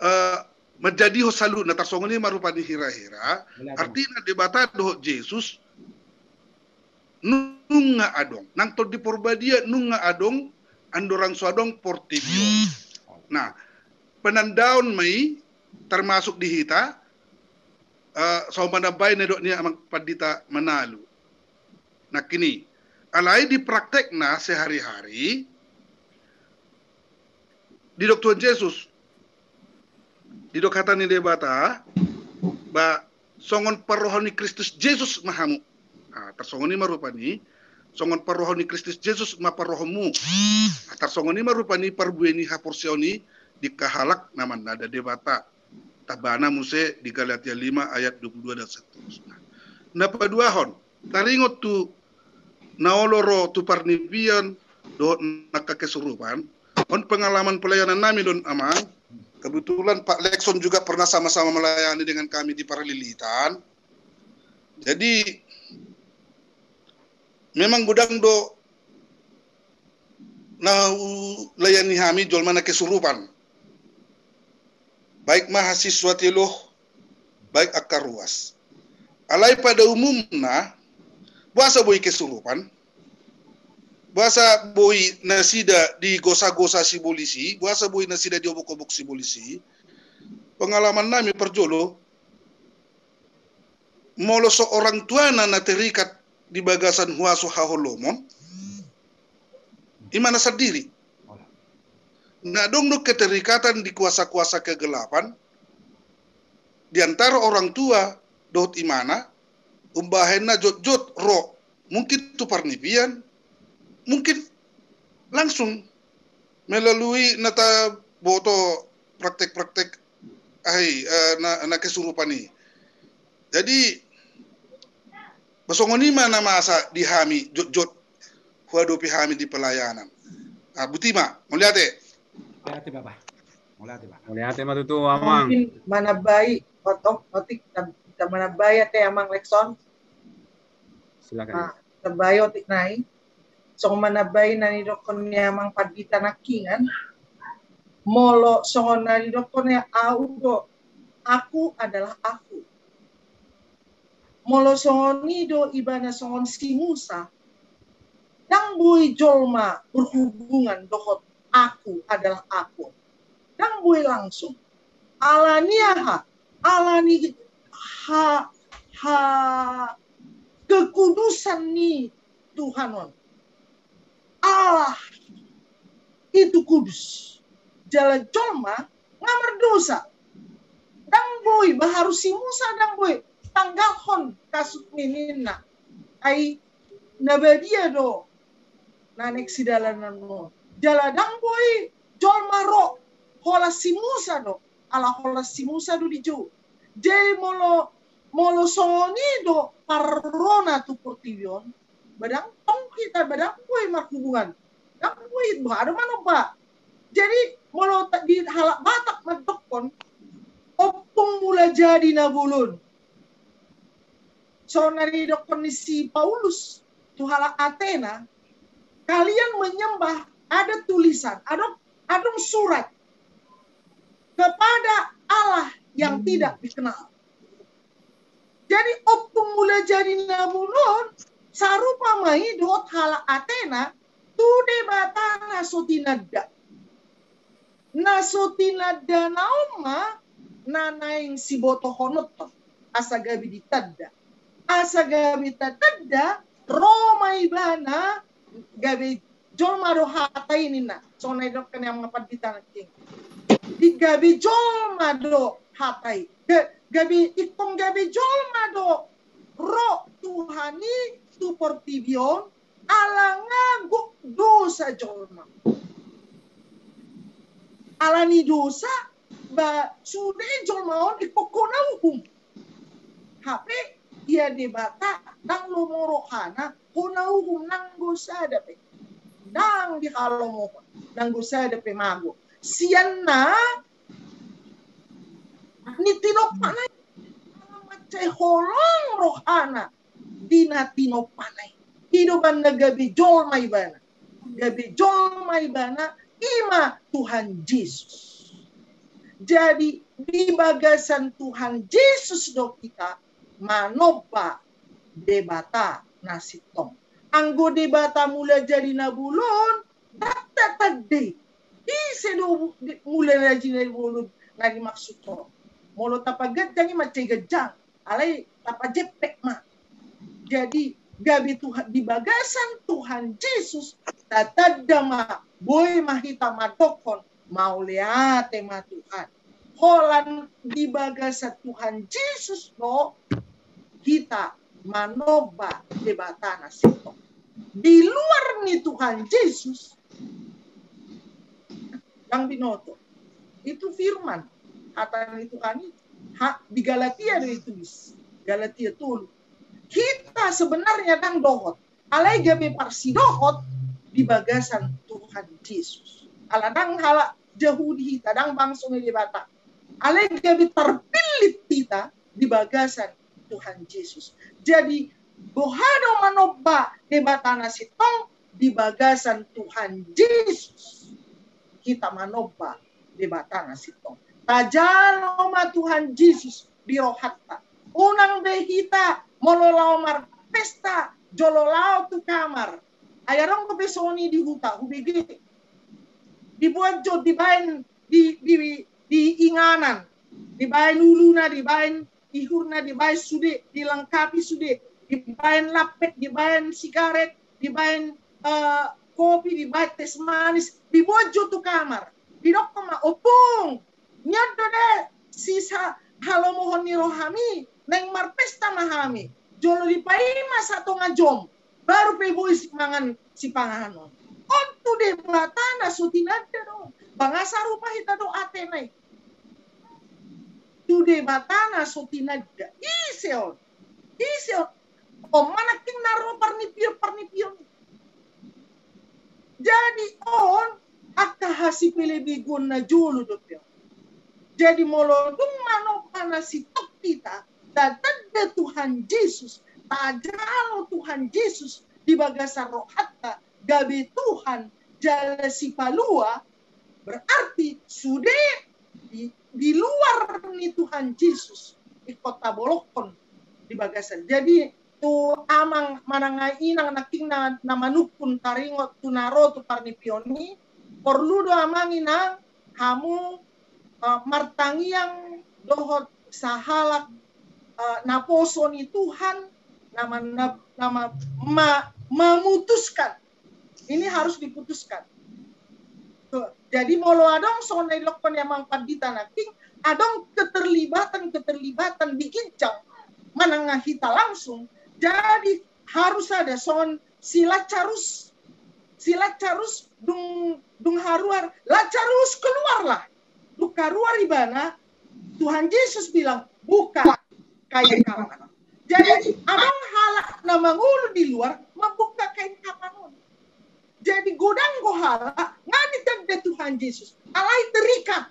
eh, manjadihon saluhutna, tarsongon i ma rupani hira-hira. Artina Debata dohot Jesus nunga adong. Nang Tondi Porbadia nunga adong, andorang so adong portibi on. Nah, penandaon ma i termasuk di hita, eh, so manambai na didok ni Amang Pandita Manalu. Nangkin i. Alai di praktekna sehari-hari, didok Tuhan Jesus, didok hata ni Debata, ba songon parroha ni Kristus Jesus ma hamu. Ah, tarsongon i ma rupani, songon parroha ni Kristus Jesus ma parrohamu. Ah, tarsongon i ma rupani parbue ni haporseaon i di angka halak na mananda Debata. Tambana muse di Galatia lima ayat dua puluh dua dan seterusnya. Na paduahon, taringot tu na olo ro tu parnipian dohot angka kesurupan, on pengalaman pelayanan nami do on Amang. Kebetulan Pak Lexon juga pernah sama-sama melayani dengan kami di Paralilitan. Jadi memang godang do na hulayani hami jolma na kesurupan. Baik mahasiswa teologi, baik angka ruas. Alai pada umumna, boasa boi kesurupan, boasa boi nasida digosa-gosa sibolis i, boasa boi nasida diobok-obok sibolis i. Pengalaman nami parjolo, molo so orang tuana na terikat di bagasan huaso haholomon, imana sandiri. Na adong do keterikatan di kuasa-kuasa kegelapan di antara orang tua dohot imana, umbahen na jotjot ro, mungkin tu parnipian, mungkin langsung melalui na taboto praktek-praktek ai, eh, na, na kesurupan i. Jadi songon i ma na masa di hami jotjot huadopi hami di pelayanan. Ah, boti ma, mauliate. Mauliate, Bapak. Mauliate, Bapak. Mauliate ma tutu, Amang. Mungkin manambai, otik, otik, kita manambai ate Amang Lexon. Silakan. Nah, tambai otik nai. Songon manambai na nidokkon ni Amang Pandita nangkiningan. Molo songon na nidokkon ni au do, Aku adalah Aku. Molo songon i do ibana songon si Musa, dang boi jolma berhubungan dohot Aku adalah Aku. Dang boi langsung. Ala ni aha? Ala ni ha-, ha, kekudusan ni Tuhan on. Allah itu kudus. Jala jolma nga mardosa. Ndang boi, baharu si Musa ndang boi tanggalhon kasut ni ninna. Ai na badia do na naeng sidalanan on. Jala ndang boi jolma ro holan si Musa do, ala holan si Musa do dijou. Jadi molo, molo songon i do parrorona tu portibi on, ba ndang tong hita, ba ndang boi marhubungan. Ndang boi, boha do manomba. Jadi molo di halak Batak mandokkon, ompung mula jadi na bolon. Songon na didokkon ni si Paulus tu halak Atena, kalian menyembah, ada tulisan, ada, adong surat kepada Allah yang tidak dikenal. Jadi ompung mula jadi na bolon, sarupa ma i dohot halak Atena tu debata na so tinanda. Na so tinandana on ma na naeng sibotohononta asa gabe ditanda. Asa gabe tatanda, ro ma ibana gabe jolma do hata i ninna. Songon na didokkon ni amang pandita nangkin. Di gabe jolma do hata i. Ga-, gabe, ingkon gabe jolma do ro Tuhan i tu portibi on, ala nga gok dosa jolma. Ala ni dosa, ba sude jolma on ingkon hona uhum. Hape ia Debata ndang lomo rohana hona uhum nanggo sada pe. Ndang dihalomohon nanggo sada pe mago. Sian na ni tinompana i, mansai holong rohana di na tinompana i. I do umbahen na gabe jolma ibana. Gabe jolma ibana, i ma Tuhan Jesus. Jadi di bagasan Tuhan Jesus do hita manomba Debata na sintong. Anggo Debata mula jadi na bolon, ndang tatanda i. Ise do mula jadi na bolon na dimaksud on? Molo tapaganjang i mansai ganjang, alai tapajempek ma. Jadi gabe Tuhan, di bagasan Tuhan Jesus tatanda ma, boi ma hita mandokkon mauliate ma Tuhan. Holan di bagasan Tuhan Jesus do hita manomba Debata na sintong. Di luar ni Tuhan Jesus, ndang binoto. Itu firman, hata ni Tuhan itu. Ha, di Galatia do ditulis. Galatia tolu. Hita sebenarnya ndang dohot, alai gabe parsidohot di bagasan Tuhan Jesus. Ala ndang halak Jahudi hita, ndang bangso ni Debata. Alai gabe tarpillit hita di bagasan Tuhan Jesus. Jadi boha do manomba Debata na sintong? Di bagasan Tuhan Jesus hita manomba Debata na sintong. Tajalo ma Tuhan Jesus di rohanta. Unang be hita molo laho marpesta jolo laho tu kamar. Ai adong dope songon i di huta, hubege. Dibuat jo, dibaen di, di, di inganan, dibaen uluna, dibaen ihurna, dibaen sude, dilengkapi sude, dibaen lampet, dibaen sigaret, dibaen, eh, kopi, dibaen teh manis, dibuat jo tu kamar. Didokkon ma, ompung, nian do da sisa halomohon ni rohami, naeng marpesta ma hami. Jolo dipaima satonga jom, baru pe boi simangan sipanganon. On tu Debata na so tinanda do. Ba nga sarupa hita do Atena i. Tu Debata na so tinanda. Ise on? Ise on? On ma nangkin na ro parnipion-parnipion. Jadi on angka hasipelebeguon na jolo dope on. Jadi molo dung manomba na sintong hita, tatanda Tuhan Jesus, tajalo Tuhan Jesus di bagasan rohanta gabe Tuhan jala Sipalua, berarti sude di, di luar ni Tuhan Jesus ingkon tabolongkon di bagasan. Jadi tu amang manang inang nangkin na, na manungkun, taringot tu na ro tu parnipion i, porlu do amang inang hamu, eh, martangiang dohot sahalak, eh, naposo ni Tuhan, nama, nama, ma, memutuskan. Ini harus diputuskan. Tuh, jadi molo adong songon na didokkon ni amang pandita nangkin, adong keterlibatan-keterlibatan di ginjang manang hita langsung. Jadi harus ada songon si Lazarus. Si Lazarus dung, dung haruar, Lazarus keluarlah. Dung haruar ibana, Tuhan Yesus bilang, buka kain kapan. Jadi adong halak na mangolu di luar, membuka kain kapan on. Jadi godang do halak, nga ditanda Tuhan Yesus, alai terikat.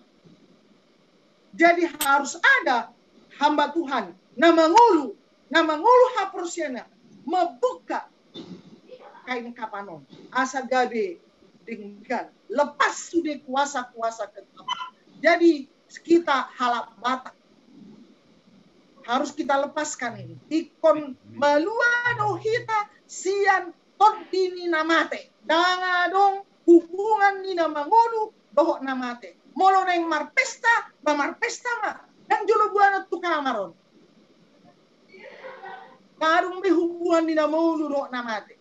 Jadi harus ada hamba Tuhan na mangolu, na mangolu haporseaonna, membuka kain kapan on. Asa gabe denggan, lepas sude kuasa-kuasa kegelapan. Jadi kita halak Batak harus kita lepaskan ini. Ingkon malua do hita sian tondi ni na mate. Ndang adong hubungan ni na mangolu dohot na mate. Molo naeng marpesta, ba marpesta ma. Ndang jolo buanon tu kamar on. Ndang adong be hubungan ni na mangolu dohot na mate.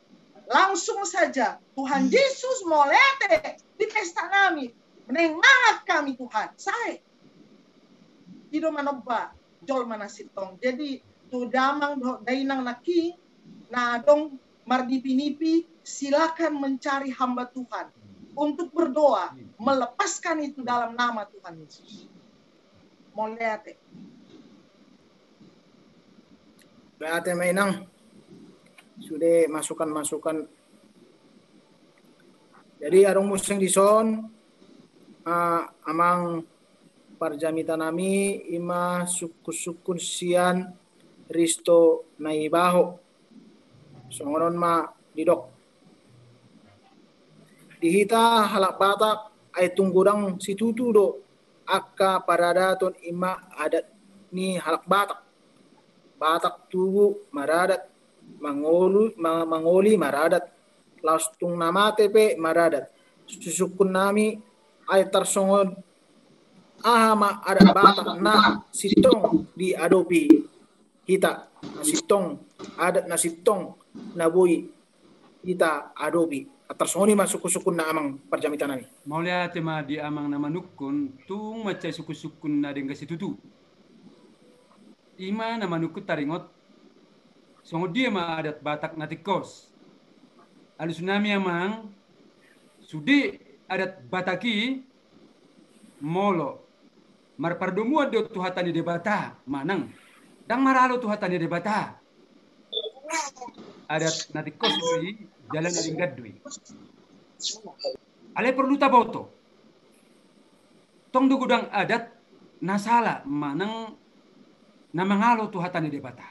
Langsung saja, Tuhan Yesus, mauliate di pesta nami. Naeng mangan hami Tuhan. Sae. I do manomba jolma na sintong. Jadi tu damang dohot dainang nangkin na adong marnipi-nipi, silakan mencari hamba Tuhan untuk berdoa, melepaskan itu dalam nama Tuhan Yesus. Mauliate. Mauliate ma inang sude masukan-masukan. Jadi adong muse dison, ah, amang parjamita nami, ima sungkun-sungkun sian Risto Naibaho. Songon on ma didok. Di hita halak Batak, ai tung godang situtu do angka paradaton, ima adat ni halak Batak. Batak tubu maradat, mangolu, ma-, mangoli maradat, laos tung na mate pe maradat. Sungkun nami, ai tarsongon aha ma adat Batak na sintong diadopi hita, na sintong, adat na sintong na boi hita adopi. Tarsongon i ma sungkun-sungkunna amang parjamita nami. Mauliate ma di amang na manungkun, tung mansai sungkun-sungkun na denggan situtu. Ima na manungkun taringot songon dia ma adat Batak na tingkos. Alus nami amang, sude adat Batak i molo marpardomuan do tu hata ni Debata manang ndang maralo tu hata ni Debata. Adat na tingkos do i, jala na denggan do i. Alai porlu taboto, tong do godang adat na sala manang na mangalo tu hata ni Debata.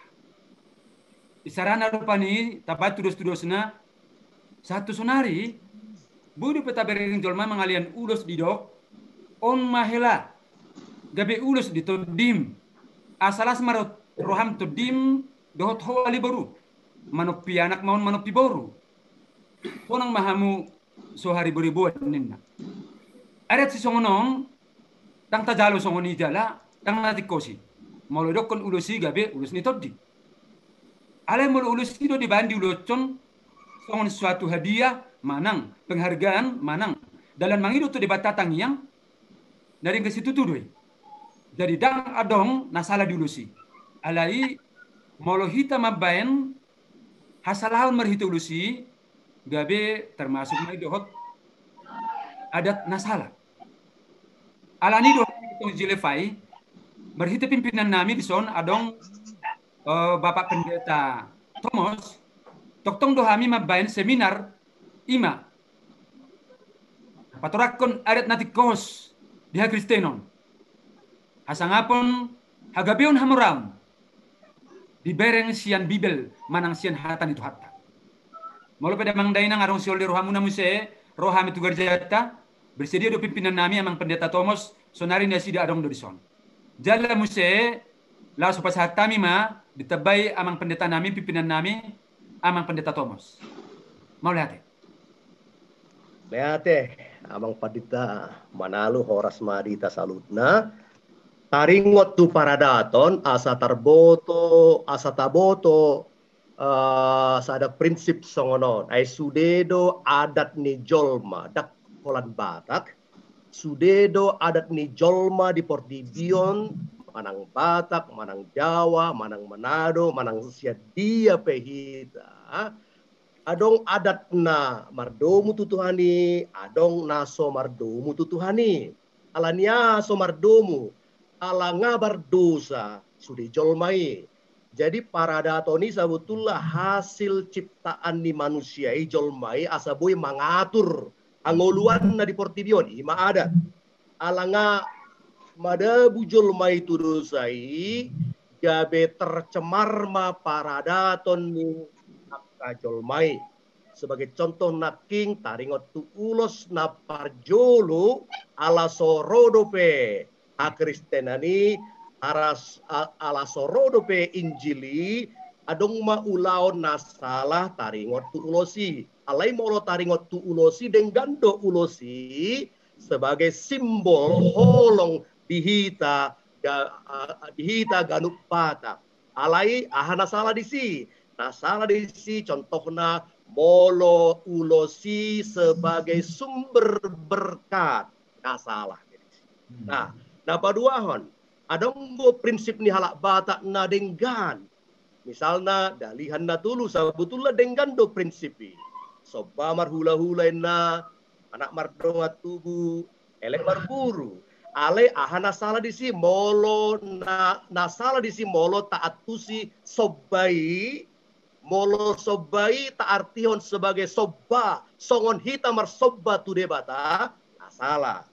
Isarana rupani tabaen tudos-tudosna, sahat tu sonari boi dope tabereng jolma mangalean ulos didok, on ma hela gabe ulos di tondim, asa las ma roham tondim dohot ho ale boru. Manompi anak ma on, manompi boru. Sonang ma hamu so hariboriboan ninna. Adat sisongon on ndang tajalo songon i jala ndang na tingkos i. Molo didokkon ulos i gabe ulos ni tondi. Alai molo ulos i do dibaen diuloshon songon suatu hadiah manang penghargaan manang dalan mangido tu Debata tangiang, na denggan situtu do i. Jadi ndang adong na sala di ulos i. Alai molo hita mambaen hasalahon marhite ulos i, gabe termasuk ma i dohot adat na sala. Alani do hami tong Jilefai, marhite pimpinan nami dison adong, eh, Bapak Pendeta Tomos, tongtong do hami mambaen seminar, ima patorangkon adat na tingkos di hakristenon, hasangapon hagabeon hamoraon dibereng sian Bibel manang sian hata ni Tuhanta. Molo pe damang dainang adong siol di rohamuna muse, ro hami tu garejanta, bersedia do pimpinan nami amang Pendeta Tomos, sonari nasida adong do dison. Jala muse, laos hupasahat hami ma ditambai amang pendeta nami, pimpinan nami, amang Pendeta Tomos. Mauliate. Mauliate, amang pandita Manalu, horas ma di hita saluhutna. Taringot tu paradaton, asa tarboto, asa taboto, eh, sada prinsip songon on. Ai sude do adat ni jolma, ndang holan Batak, sude do adat ni jolma di portibi on, manang Batak, manang Jawa, manang Manado, manang sian dia pe hita. Adong adat na mardomu tu Tuhan i, adong na so mardomu tu Tuhan i. Ala ni aha so mardomu? Ala nga mardosa sude jolma i. Jadi paradaton i sabotulna hasil ciptaan ni manusia i, jolma i, asa boi mangatur hangoluanna di portibi on, i ma adat. Ala nga madabu jolma i tu dosa i, gabe tercemar ma paradaton ni angka jolma i. Sebagai contoh nangkin, taringot tu ulos na parjolo, ala so ro dope hakristenan i, aras-, a-, ala so ro dope Injil i, adong ma ulaon na sala taringot tu ulos i. Alai molo taringot tu ulos i, denggan do ulos i sebagai simbol holong di hita, ga-, a-, di hita ganup Batak. Alai aha na sala disi? Na sala disi contohna molo ulos i sebagai sumber berkat. Na sala. Hmm. Nah, na paduahon, adong do prinsip ni halak Batak na denggan. Misalna, dalihan na tolu, sabotulna denggan do prinsip i. Somba marhulahula inna, anak mardongan tubu, elek marboru. Alai aha na sala disi? Molo na, na sala disi molo taantusi somba i, molo somba i taartihon sebagai somba songon hita marsomba tu Debata, na sala.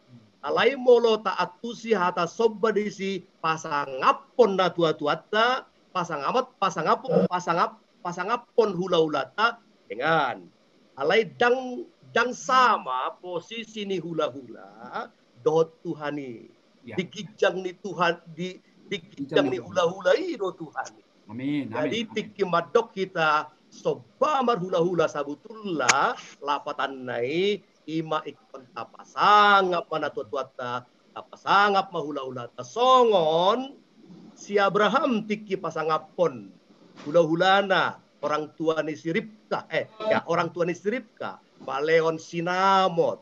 Alai molo taantusi hata somba disi pasangaphon natuatuanta, pasangamat, pasangap, pasangap, pasangaphon hulahulanta, denggan. Alai ndang, ndang sama posisi ni hulahula dohot Tuhan i. Ya. Di ginjang ni Tuhan, di, di ginjang ni hulahula i do Tuhan i. Amin, amin. Jadi tingki mandok hita somba marhulahula, sabotulna lapatanna i, i ma ingkon tapasangap ma natuatuanta, tapasangap ma hulahulanta. Songon si Abraham tingki pasangaphon hulahulana, orang tua ni si Ribka, eh, ya, orang tua ni si Ribka, maleon si Nahor,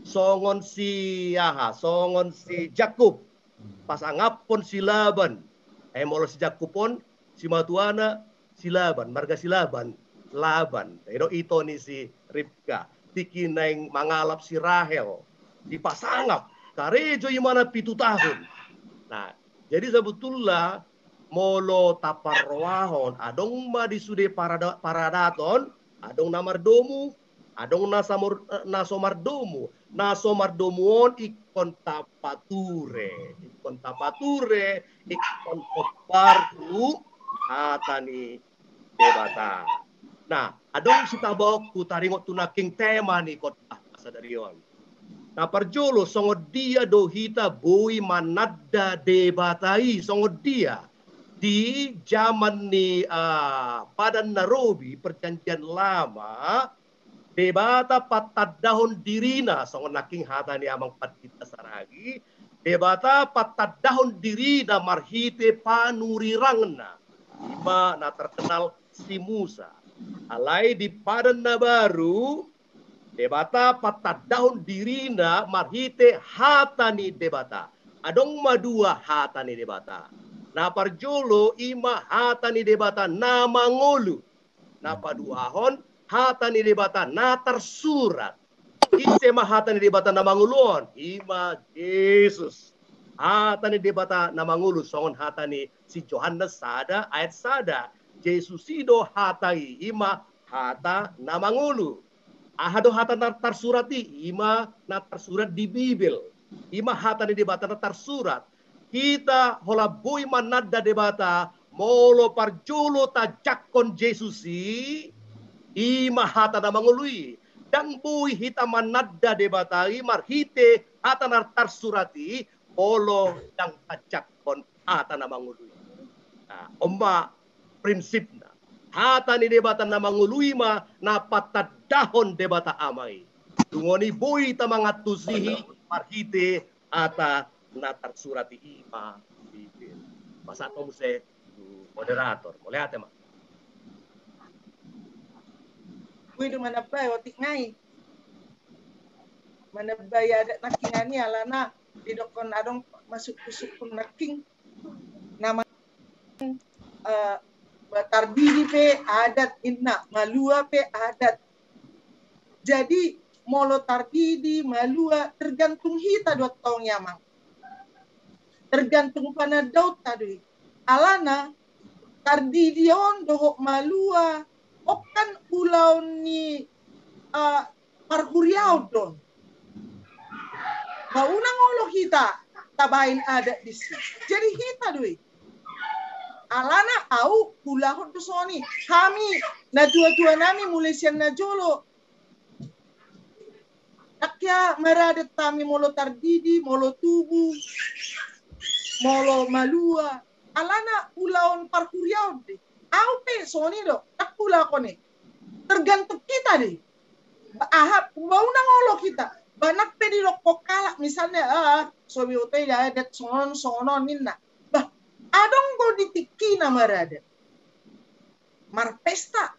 songon si aha, songon si Jakub, pasangaphon si Laban. Eh, molo si Jakub on, simatuana si Laban, marga si Laban, Laban. Edo ito ni si Ribka, tingki naeng mangalap si Rahel, dipasangap, karejo imana pitu tahun. Nah, jadi sabotulna molo taparrohahon, adong ma di sude parada-, paradaton, adong na mardomu, adong na samor-, na so mardomu. Na so mardomu on ingkon tapature, ingkon tapature, ingkon hombar tu hata ni Debata. Nah, adong sitabaonku taringot tu nangkin tema ni khotbah sadari on. Na parjolo, songon dia do hita boi mananda Debata i, songon dia? Di jaman ni, ah, Padan Na Robi, Perjanjian Lama, Debata patandahon dirina, songon nangkin hata ni Amang Pandita Saragi, Debata patandahon dirina marhite panurirangna, i ma na terkenal si Musa. Alai di Padan Na Baru, Debata patandahon dirina marhite hata ni Debata. Adong ma dua hata ni Debata. Na parjolo i ma hata ni Debata na mangolu. Na paduahon, hata ni Debata na tarsurat. Ise ma hata ni Debata na mangolu on? I ma Jesus. Hata ni Debata na mangolu, songon hata ni si Johannes sada ayat sada. Jesus i do hata i, i ma hata na mangolu. Aha do hata na tarsurat i? I ma na tarsurat di Bibel. I ma hata ni Debata na tarsurat. Hita holan boi mananda Debata, molo parjolo tajangkon Jesus i, i ma hata na mangolu i. Ndang boi hita mananda Debata i marhite hata na tarsurat i, molo ndang tajangkon hata na mangolu i. Nah, on ma prinsipna. Hata ni Debata na mangolu i ma na patandahon Debata Ama i. Dung on i boi hita mangantusi i marhite hata na tarsurat i ma di, di, pasahat ho muse tu moderator. Mauliate ma. Boi do manambai otik nai. Manambai adat nangkiningan i alana didokkon adong ma sungkun-sungkun nangkin. Nama, eh, Tardidi pe adat ninna, Malua pe adat. Jadi molo Tardidi, Malua, tergantung hita do antong i, Amang. Tergantung panandaonta do i. Alana Tardidi on dohot Malua on kan ulaon ni, eh, parhuriaon do on. Ba unang olo hita tabaen adat disi. Jadi hita do i. Alana au huulahon do songon i. Hami natua-tua nami mulai sian na jolo, ndang hea maradat hami molo Tardidi, molo Tubu, molo Malua. Alana ulaon parhuriaon do i. Au pe songon i do, ndang huulahon i. Tergantung hita do i. Ba aha, ba unang olo hita. Ba nang pe didokkon halak misalna, ah, so binoto i adat songon on, songon on ninna. Bah, adong do di tingkina maradat. Marpesta.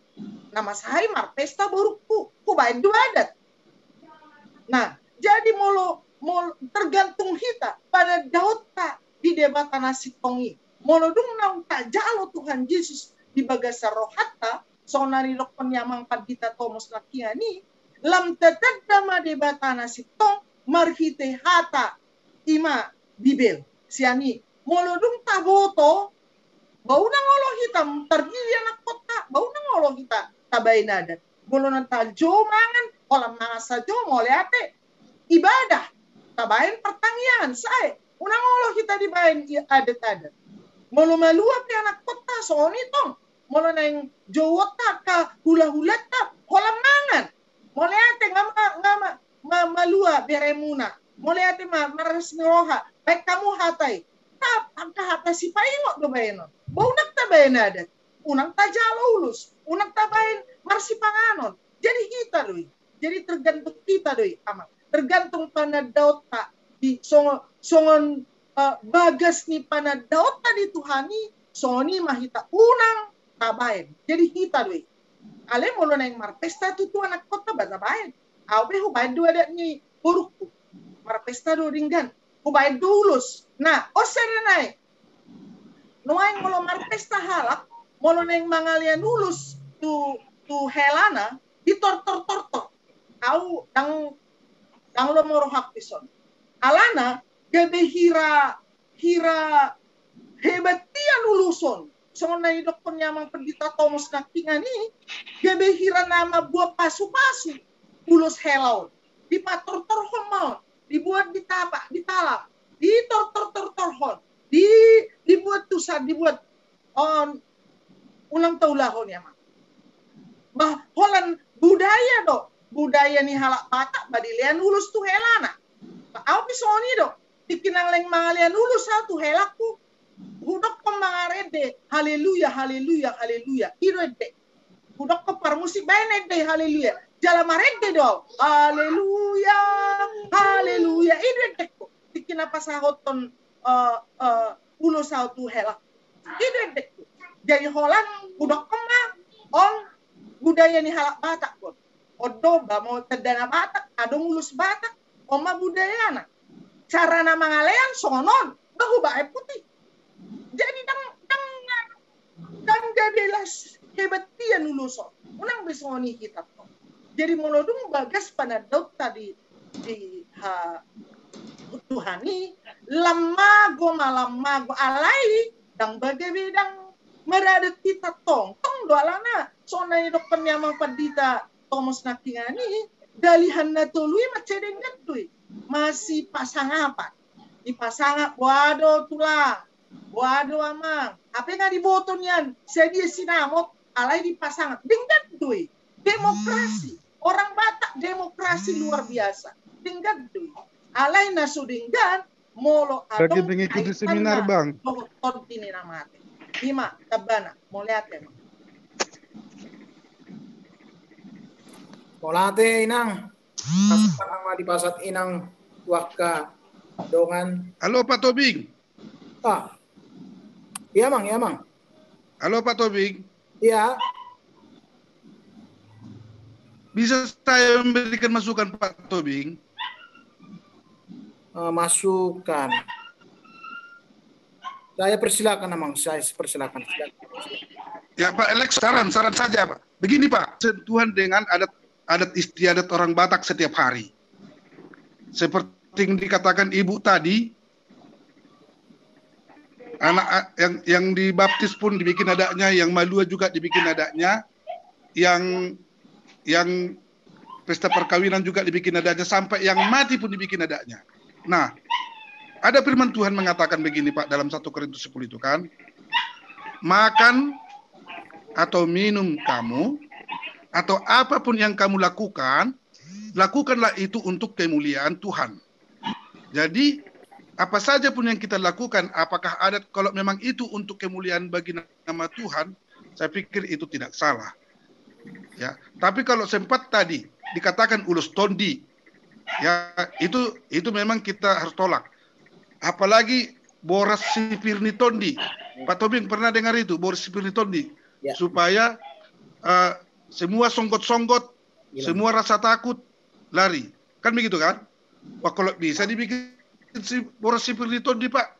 Na masa i marpesta borungku, hubaen do adat. Nah, jadi molo, molo tergantung hita, panandaonta di Debata na sintong i. Molo dung naung tajalo Tuhan Jesus di bagasan rohanta, songon na nidokkon ni Amang Pandita Tomos nangkiningan i, lam tatanda ma Debata na sintong marhite hata, i ma Bibel. Sian i, molo dung taboto, ba unang olo hita, Tardidi anakkonta, ba unang olo hita tabaen adat. Molo naung tajou mangan, holan mangan sajou, mauliate. Ibadah, tabaen partangiangan, sae. Unang olo hita dibaen i adat-adat. Molo Malua pe anakkonta, songon i tong. Molo naeng jouonta angka hula-hulanta, holan mangan. Mauliate, nga ma, nga ma, ma, Malua beremuna. Mauliate ma, marlas ni roha. Baen hamu hata i. Tap, angka hata sipaingot do baenon. Ba unang tabaen adat. Unang tajalo ulos. Unang tabaen marsipanganon. Jadi hita do i. Jadi tergantung hita do i, Amang. Tergantung panandaonta di songon, songon, eh, bagas ni panandaonta di Tuhan i, songon i ma hita unang tabaen. Jadi hita do i. Alai molo naeng marpesta tutu anakkonta ba tabaen. Au pe hubaen do adat ni borungku. Marpesta do denggan. Hubaen do ulos. Nah, on sada nai. Nuaeng molo marpesta halak, molo naeng mangalean ulos tu, tu helana, ditortor-tortor. Au ndang, ndang lomo rohangku dison. Alana, gabe hira, hira hebat nian ulos on. Songon na nidokkon ni Amang Pendeta Tomos nangkiningan i, gabe hira na mambuat pasu-pasu ulos hela on. Dipatortorhon ma on, dibuat di tapa, di talam, ditortor-tortorhon, di, dibuat tusan, dibuat on, unang taulahon i, Amang. Bah, holan budaya do, budaya ni halak Batak, ba dilean ulos tu helana. Ba au pe songon i do, tingki naeng mangalean ulos au tu helangku, hudokkon mangarende, haleluya, haleluya, haleluya. I do ende. Hudokkon parmusik, baen ende haleluya. Jala marende do au. Haleluya, haleluya. I do endengku. Tingki na pasahathon, eh, eh, ulos au tu hela. I do endengku. Jadi holan hudokkon ma on budaya ni halak Batak on. On do ba molo tanda na Batak, adong ulos Batak, on ma budayana. Carana mangalean songon on, ba hubaen putih. Jadi ndang, ndang, ndang gabe las hebat nian ulos on. Unang be songon i hita tong. Jadi molo dung bagas panandaonta di, di ha, Tuhan i, lam mago ma, lam mago, alai ndang bage be ndang maradat hita tong. Tong do alana, songon na nidokkon ni Amang Pandita Tomos nangkiningan i, dalihan na tolu i mansai denggan do i. Masipasangapan. Dipasangap, boha do tulang, boha do amang. Hape nga diboto nian, sadia sinamot, alai dipasangap. Denggan do i. Demokrasi. Orang Batak demokrasi luar biasa. Denggan do i. Alai na so denggan, molo adong kaitanna dohot tondi ni na mate. I ma, tambana, mauliate ma. Mauliate, Inang. Pasahat ma di pasahat Inang tu angka dongan. Halo, Pak Tobing. Ah. Iya, Amang, iya, Amang. Halo, Pak Tobing. Iya. Bisa saya memberikan masukan, Pak Tobing? Eh, masukan. Saya persilakan, Amang. Saya persilakan. Silakan. Ya, Pak Alex, saran, saran saja, Pak. Begini, Pak, sentuhan dengan adat, adat istiadat orang Batak setiap hari. Seperti yang dikatakan Ibu tadi, anak a-, yang, yang dibaptis pun dibikin adatnya, yang malua juga dibikin adatnya, yang, yang pesta perkawinan juga dibikin adatnya, sampai yang mati pun dibikin adatnya. Nah, ada firman Tuhan mengatakan begini, Pak, dalam satu Korintus sepuluh itu kan, "Makan atau minum kamu, atau apapun yang kamu lakukan, lakukanlah itu untuk kemuliaan Tuhan." Jadi, apa saja pun yang kita lakukan, apakah adat, kalau memang itu untuk kemuliaan bagi nama Tuhan, saya pikir itu tidak salah. Ya, tapi kalau sempat tadi dikatakan ulos tondi, ya, itu, itu memang kita harus tolak. Apalagi boras sipir ni tondi. Pak Tobing pernah dengar itu, boras sipir ni tondi? Ya. Supaya, eh, semua songgot-songgot, semua rasa takut, lari. Kan begitu, kan? Wah, kalau bisa dibikin si boras sipir ni tondi, Pak.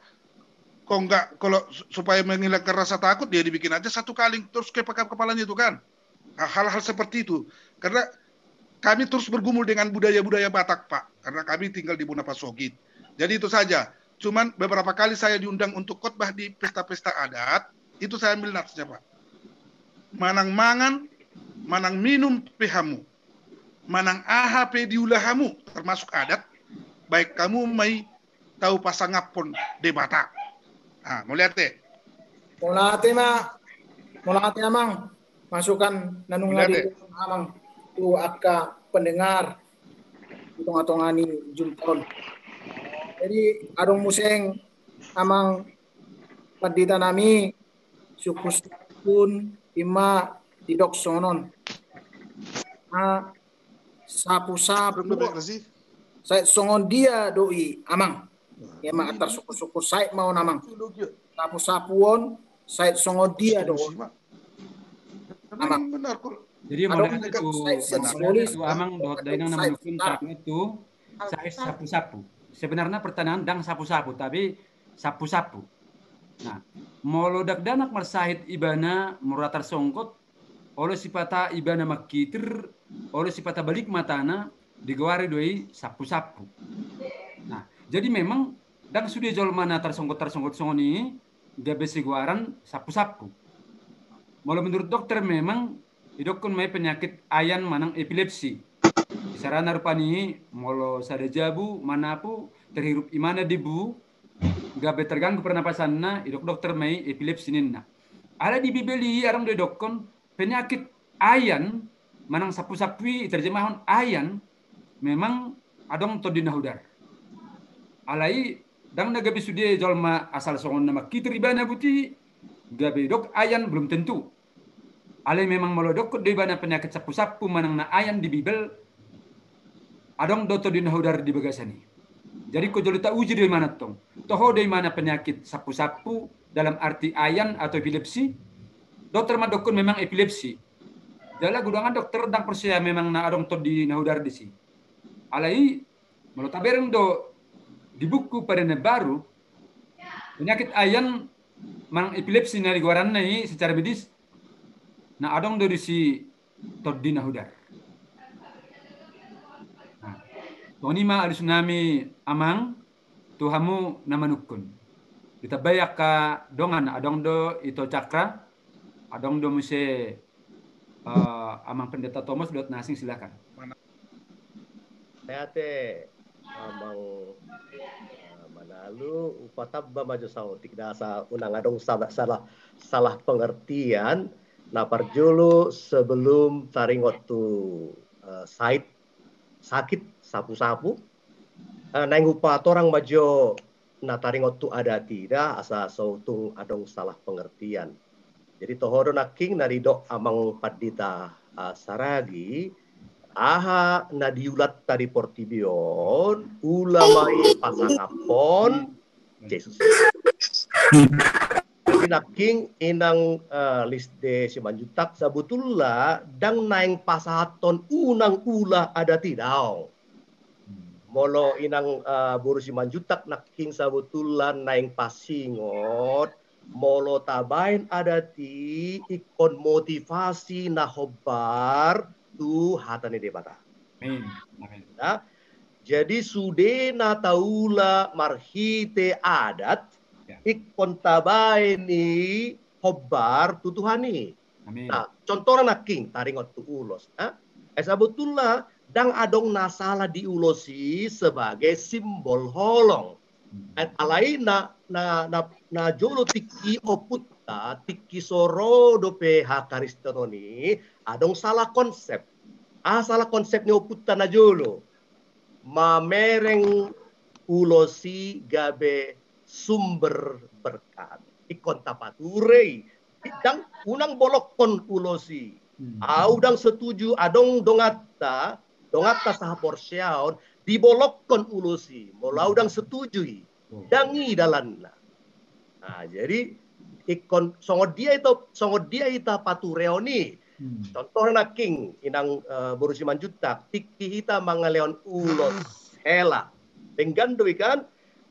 Kok enggak, kalau su-, supaya menghilangkan rasa takut, dia dibikin aja satu kaling, terus ke kepalanya itu, kan? Hal-hal seperti itu. Karena kami terus bergumul dengan budaya-budaya Batak, Pak. Karena kami tinggal di Bona Pasogit. Jadi itu saja. Cuman beberapa kali saya diundang untuk khotbah di pesta-pesta adat, itu saya ambil natsnya, Pak. Manang mangan, manang minum pe hamu, manang aha pe diula hamu, termasuk adat, baen hamu ma i tau pasangaphon Debata. Ah, mauliate. Mauliate ma, mauliate, Amang. Masukan na nunga di Amang tu angka pendengar di tonga-tonga ni jumpa on. Jadi, adong muse, Amang Pandita nami, sungkun-sungkun i ma didok songon on. Ah, sapu-sapu. Sae songon dia do i, Amang? Ia ma antar sungkun-sungkun, sae ma on, Amang. Sapu-sapu on, sae songon dia do on, Amang? Jadi, adong mauliate tu Amang dohot dainang na manungkun, sae sapu-sapu. Sebenarna pertanyaan ndang sapu-sapu, tapi sapu-sapu. Nah, molo dakdanak marsahit ibana mura tarsonggot, olo sipata ibana mangkitir, olo sipata balik matana, digoari do i sapu-sapu. Nah, jadi memang ndang sude jolma na tarsonggot-tarsonggot songon i gabe sigoaran sapu-sapu. Molo menurut dokter memang didokkon ma i penyakit ayan manang epilepsi. Isarana rupani molo sada jabu manapu terhirup imana debu, gabe terganggu pernapasanna, didok dokter ma i epilepsi ninna. Alai di Bibel i adong do didokkon penyakit ayan manang sapu-sapu i, terjemahon ayan, memang adong tondi na hudar. Alai ndang na gabe sude jolma asal songon na mangkitir ibana buti, gabe didok ayan, belum tentu. Alai memang molo didokkon do ibana penyakit sapu-sapu manang na ayan di Bibel, adong do tondi na hudar di bagasan i. Jadi ingkon jolo tauji do imana tong. Toho do imana penyakit sapu-sapu dalam arti ayan atau epilepsi? Dokter mandokkon memang epilepsi. Jala godang dokter ndang porsea memang na adong tondi na hudar disi. Alai molo tabereng do di buku Perjanjian Baru, penyakit ayan manang epilepsi na digoaranna i secara medis, na adong do disi tondi na hudar. Nah, songon i ma alusnami, Amang, tu hamu na manungkun. Ditambai angka dongan, adong do Ito Cakra, adong do muse, eh, Amang Pendeta Thomas dohot na asing, silakan. Mauliate, Amang, eh, Manalu, hupatamba ma jo saotik da asa unang adong salah, salah, salah pengertian. Na parjolo, sebelum taringot tu, eh, sahit, sakit, sapu-sapu, eh, naeng hupatorang ma jo na taringot tu adat i da asa so tung adong salah pengertian. Jadi toho do nangkin na didok Amang Pandita, ah, Saragi, Aha na diulanta di portibi on, ula ma i pasangaphon Jesus. Jadi nangkin inang, eh, Lisde Simanjuntak, sabotulna ndang naeng pasahathon unang ula adat i, daong. Molo inang, eh, boru Simanjuntak nangkin sabotulna naeng pasingot, molo tabaen adat i ingkon motivasi na hombar tu hata ni Debata. Amin. Amin. Ya. Jadi sude na taula marhite adat, ya, ingkon tabaen i hombar tu Tuhan i. Amin. Nah, contohna nangkin taringot tu ulos. Nah, eh, sabotulna ndang adong na sala di ulos i sebagai simbol holong. Hmm. Eh, alai na, na, na, na jolo tingki ompunta, tingki so ro dope hakaristenon i, adong salah konsep. Ah, salah konsep ni ompunta na jolo. Mamereng ulos i gabe sumber berkat. Ingkon tapature i. Ndang, unang bolokkon ulos i. Hmm. Au ndang setuju, adong donganta, donganta sahaporseaon, dibolokkon ulos i. Molo au ndang setuju i. Hmm. Ndang i dalanna. Nah, jadi ingkon songon dia ita, songon dia ita patureon i. Hmm. Contohna nangkin inang, eh, boru Simanjuntak, tingki hita mangalehon ulos hela. Denggan do i kan?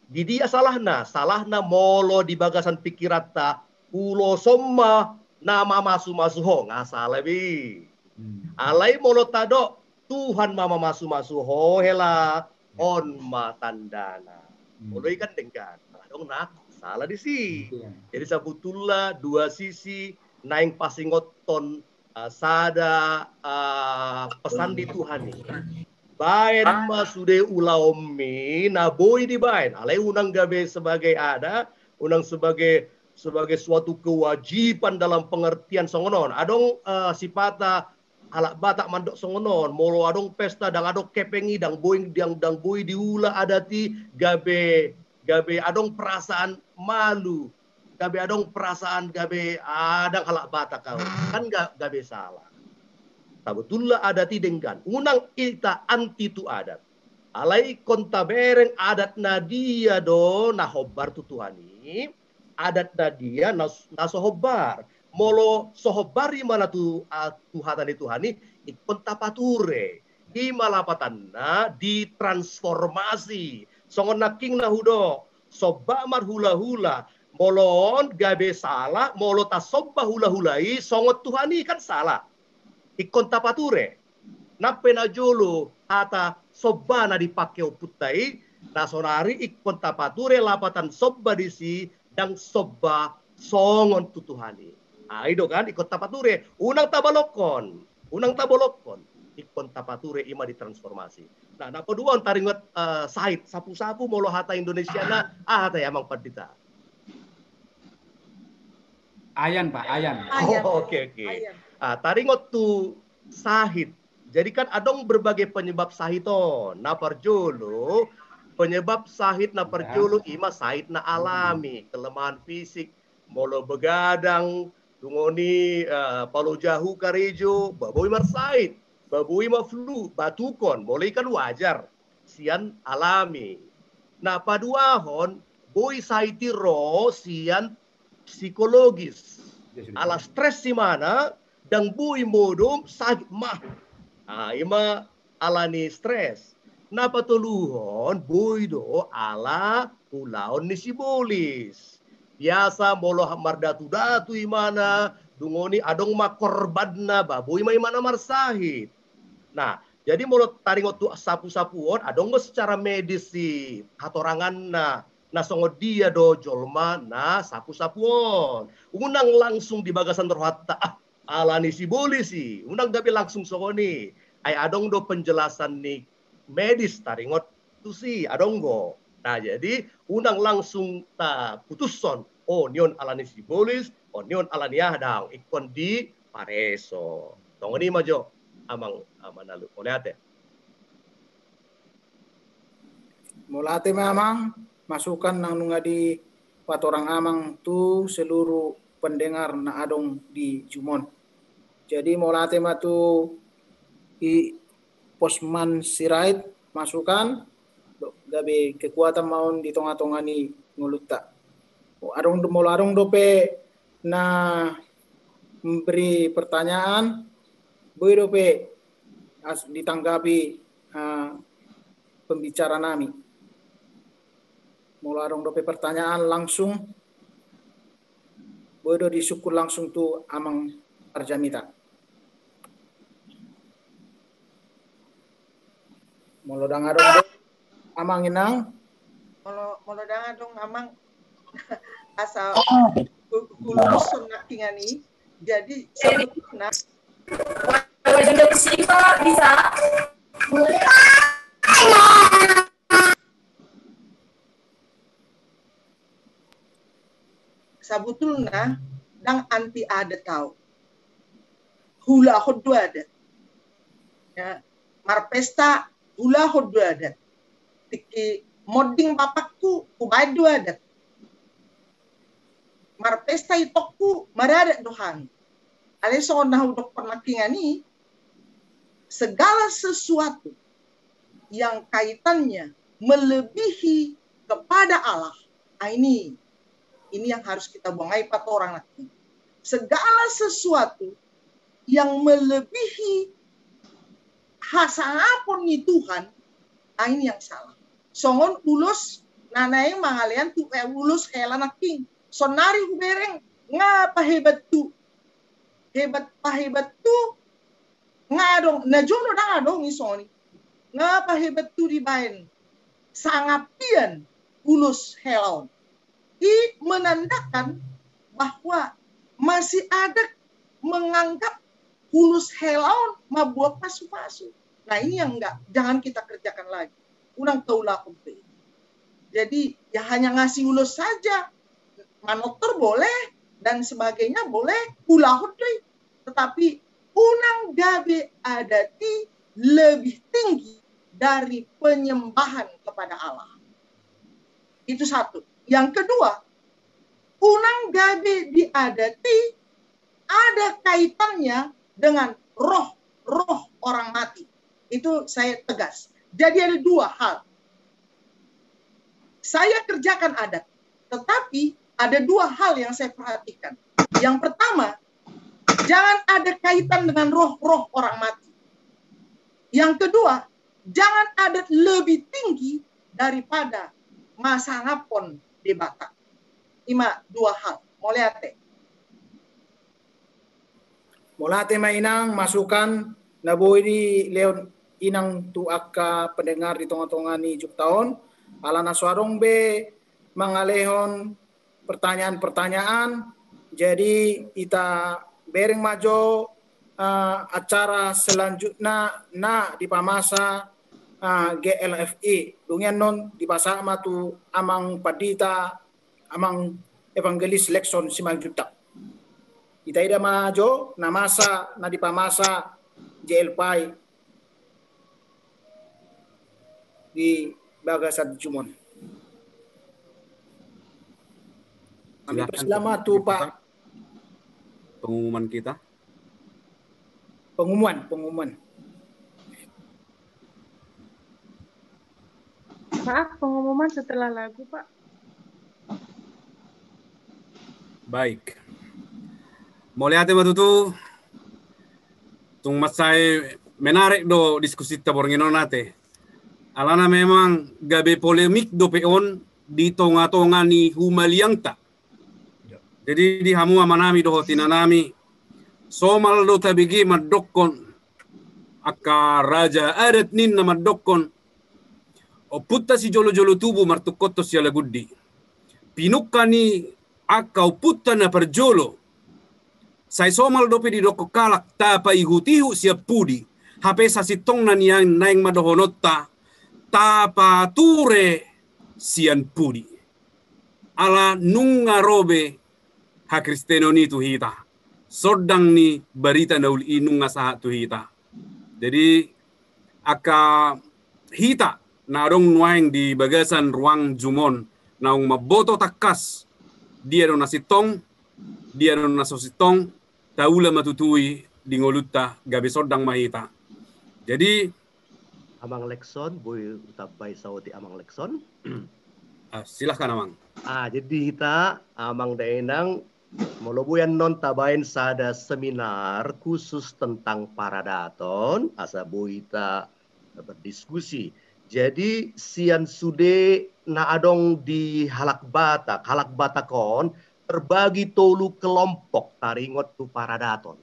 Di dia salahna? Salahna molo di bagasan pikiranta, ulos on ma na mamasumasu ho, nga sala be. Hmm. Alai molo tadok, Tuhan ma mamasumasu ho hela, on ma tandana. Hmm. Molo i kan denggan, adong na sala disi. Iya. Jadi sabotulna dua sisi naeng pasingothon, eh, sada, eh, pesan ni Tuhan i. Baen ma sude ulaonmi na boi dibaen. Alai unang gabe sebagai adat, unang sebagai, sebagai suatu kewajiban dalam pengertian songon on. Adong, eh, sipata halak Batak mandok songon on, molo adong pesta, ndang adong hepeng i, ndang boi, ndang, ndang boi diula adat i, gabe, gabe adong perasaan malu, gabe adong perasaan gabe, ah, ndang halak Batak au. Kan ga-, gabe sala. Sabotulna adat i denggan. Unang ita anti tu adat. Alai ingkon tabereng adat na dia do na hombar tu Tuhan i, adat na dia na, na so hombar. Molo so hombar i ma na tu, ah, tu hata ni Tuhan i, ingkon tapature. I ma lapatanna ditransformasi. Songon nangkin na hudok, somba marhulahula. Molo on gabe sala, molo tasomba hulahula i songon Tuhan i, kan sala. Ingkon tapature. Nang pe na jolo hata somba na dipake ompunta i, na sonari ingkon tapature lapatan somba disi, ndang somba songon tu Tuhan i. Ah, i do kan, ingkon tapature, unang tabolokkon, unang tabolokkon, ingkon tapature, i ma ditransformasi. Nah, na paduahon taringot, eh, sahit, sapu-sapu molo hata Indonesiana, ah, hata i Amang Pandita. Ayan, Pak, ayan. Ayan. Oh, oke, oke. Ayan. Ah, taringot tu sahit. Jadi kan adong berbagai penyebab sahit on. Na parjolo, penyebab sahit na parjolo i ma sahit na alami, kelemahan fisik, molo begadang, dung on i, eh, palo jahu karejo, ba boi marsahit, ba boi ma flu, batukon, molo i kan wajar, sian alami. Na paduahon, boi sahit i ro sian psikologis. Ala stres imana, ndang boi modom sahit ma. Ah, i ma ala ni stres. Na patoluhon, boi do ala ulaon ni sibolis. Biasa molo mardatu-datu imana, dung on i adong ma korbanna, ba boi ma imana marsahit. Nah, jadi molo taringot tu sapu-sapu on, adong do secara medis i hatoranganna. Na songon dia do jolma na sapu-sapu on. Unang langsung di bagasan rohanta, ah, ala ni sibolis i, unang gabe langsung songon i. Ai adong do penjelasan ni medis taringot tusi, adong do. Nah, jadi unang langsung taputushon, oh, ni on ala ni sibolis, oh, ni on ala ni aha, daong, ingkon dipareso. Songon i ma jo, Amang, Amang Nalu. Mauliate. Mauliate ma, Amang, masukan na nunga dipatorang Amang tu seluruh pendengar na adong di jumon. Jadi mauliate ma tu i, Osman Sirait, masukan, gabe kekuatan ma on di tonga-tonga ni ngolunta. Adong do, molo adong dope na memberi pertanyaan, boi dope ditanggapi uh, pembicara nami. Molo adong dope pertanyaan langsung, boi do disungkun langsung tu Amang Arjamita. Molo dang adong do, Amang, Inang. Molo, molo dang adong, Amang, asa hu-, huluson nangkiningan i. Jadi, sebetulnya, bisa. Sabotulna dang anti adat au. Huulahon do adat. Ya, marpesta, huulahon do adat. Tingki monding bapakku, hubaen do adat. Marpesta itongku, maradat do hami. Alai songon na hudokkon nangkiningan i, segala sesuatu yang kaitannya melebihi kepada Allah, ah, ini, ini yang harus kita buang ai patorang nangkin. Segala sesuatu yang melebihi hasangapon ni Tuhan, ah, ini yang salah. Songon ulos na naeng mangalean tu, eh, ulos hela nangkin. Sonari hubereng, nga pahebat tu. Hebat, pahebat tu, nga adong, na jolo dang adong i songon i. Nga pahebat tu dibaen sangapian ulos hela on. I menandakan bahwa masih ada menganggap ulos hela on mambuat pasu-pasu. Nah, ini yang enggak, jangan kita kerjakan lagi. Unang taulahon pe. Jadi, ya hanya ngasih ulos saja, manortor boleh, dan sebagainya boleh, ulahon do i. Tetapi unang gabe adat i lebih tinggi dari penyembahan kepada Allah. Itu satu. Yang kedua, unang gabe di adat i ada kaitannya dengan roh-roh orang mati. Itu saya tegas. Jadi ada dua hal. Saya kerjakan adat, tetapi ada dua hal yang saya perhatikan. Yang pertama, jangan ada kaitan dengan roh-roh orang mati. Yang kedua, jangan adat lebih tinggi daripada masangapon Debata. Ima dua hal. Mauliate. Mauliate ma, Inang, masukan na boi dilehon Inang tu angka pendengar di tonga-tonga ni jukta on. Ala na so adong be mangalehon pertanyaan-pertanyaan, jadi ita bereng ma jo, eh, acara selanjutna na dipamasa, eh, G L F I. Dung i annon dipasahat ma tu Amang Pandita, Amang Evangelis Lexon Simanjuntak. Ita ida ma jo na masa na dipamasa G L P I di bagasan jumon. Kami persilama tu Pak. Pengumuman kita. Pengumuman, pengumuman. Maaf, pengumuman setelah lagu, Pak. Baik. Mauliate ma tutu. Tung mansai menarik do diskusinta borngin on ate. Alana memang gabe polemik dope on di tonga-tonga ni humaliangta. Jadi di hamu amanami dohot inanami, somal do tabege mandokkon, angka raja adat ninna mandokkon, ompunta sijolo-jolo tubu martungkothon siala gundi. Pinungka ni angka ompunta na parjolo, sai somal dope didokkon halak tapaihut-ihut sian pudi, hape sasintongna nian naeng ma dohononta tapature sian pudi. Ala nunga ro be hakristenon i tu hita. Sondang ni barita na uli i nunga sahat tu hita. Jadi, angka hita na adong nuaeng di bagasan ruang jumon, naung mamboto tangkas dia do na sintong, dia do na so sintong, taula ma tutu i di ngolunta, gabe sondang ma hita. Jadi, Amang Lexon, boi hutambai saotik Amang Lexon. Ah, silahkan Amang. Ah, jadi hita Amang Dainang, molo boi annon tabaen sada seminar khusus tentang paradaton, asa boi hita berdiskusi. Jadi sian sude na adong di halak Batak, halak Batak on terbagi tolu kelompok taringot tu paradaton.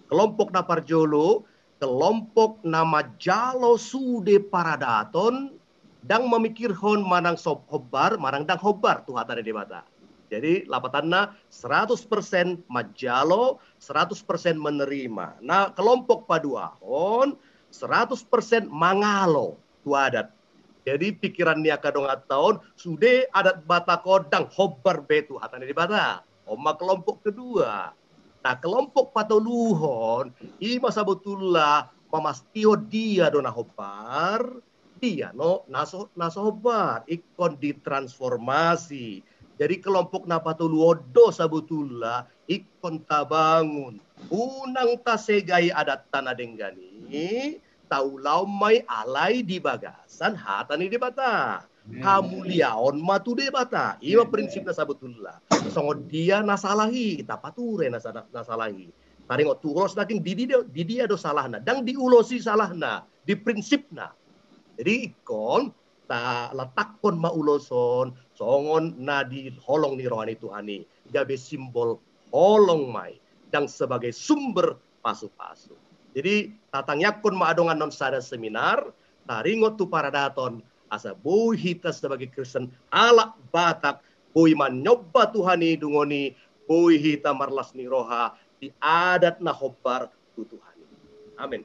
Kelompok na parjolo, kelompok na manjalo sude paradaton, ndang mamikirhon manang so hombar manang ndang hombar tu hata ni Debata. Jadi lapatanna seratus persen manjalo, seratus persen menerima. Nah, kelompok paduahon seratus persen mangalo tu adat. Jadi pikiran ni angka donganta on, sude adat Batak on ndang hombar be tu hata ni Debata. On ma kelompok kedua. Nah, kelompok patoluhon, i ma sabotulna mamastihon dia do na hombar, dia no na so, na so hombar, ingkon ditransformasi. Jadi kelompok na patoluhon do sabotulna ingkon tabangun. Unang tasegai adatta na denggan i, taulahon ma i alai di bagasan hata ni Debata. Hamuliaon ma tu Debata. I ma prinsipna sabotulna. Songon dia na salah i, tapature na sa-, na salah i. Taringot tu ulos nangkin, di dia, di dia do salahna. Ndang di ulos i salahna, di prinsipna. Jadi ingkon taletakkon ma ulos on songon na di holong ni roha ni Tuhan i, gabe simbol holong ma i, ndang sebagai sumber pasu-pasu. Jadi tatangiangkon ma adong annon sada seminar taringot tu paradaton, asa boi hita sebagai Kristen halak Batak boi manyomba Tuhan i, dung on i boi hita marlas ni roha di adat na hombar tu Tuhan i. Amen.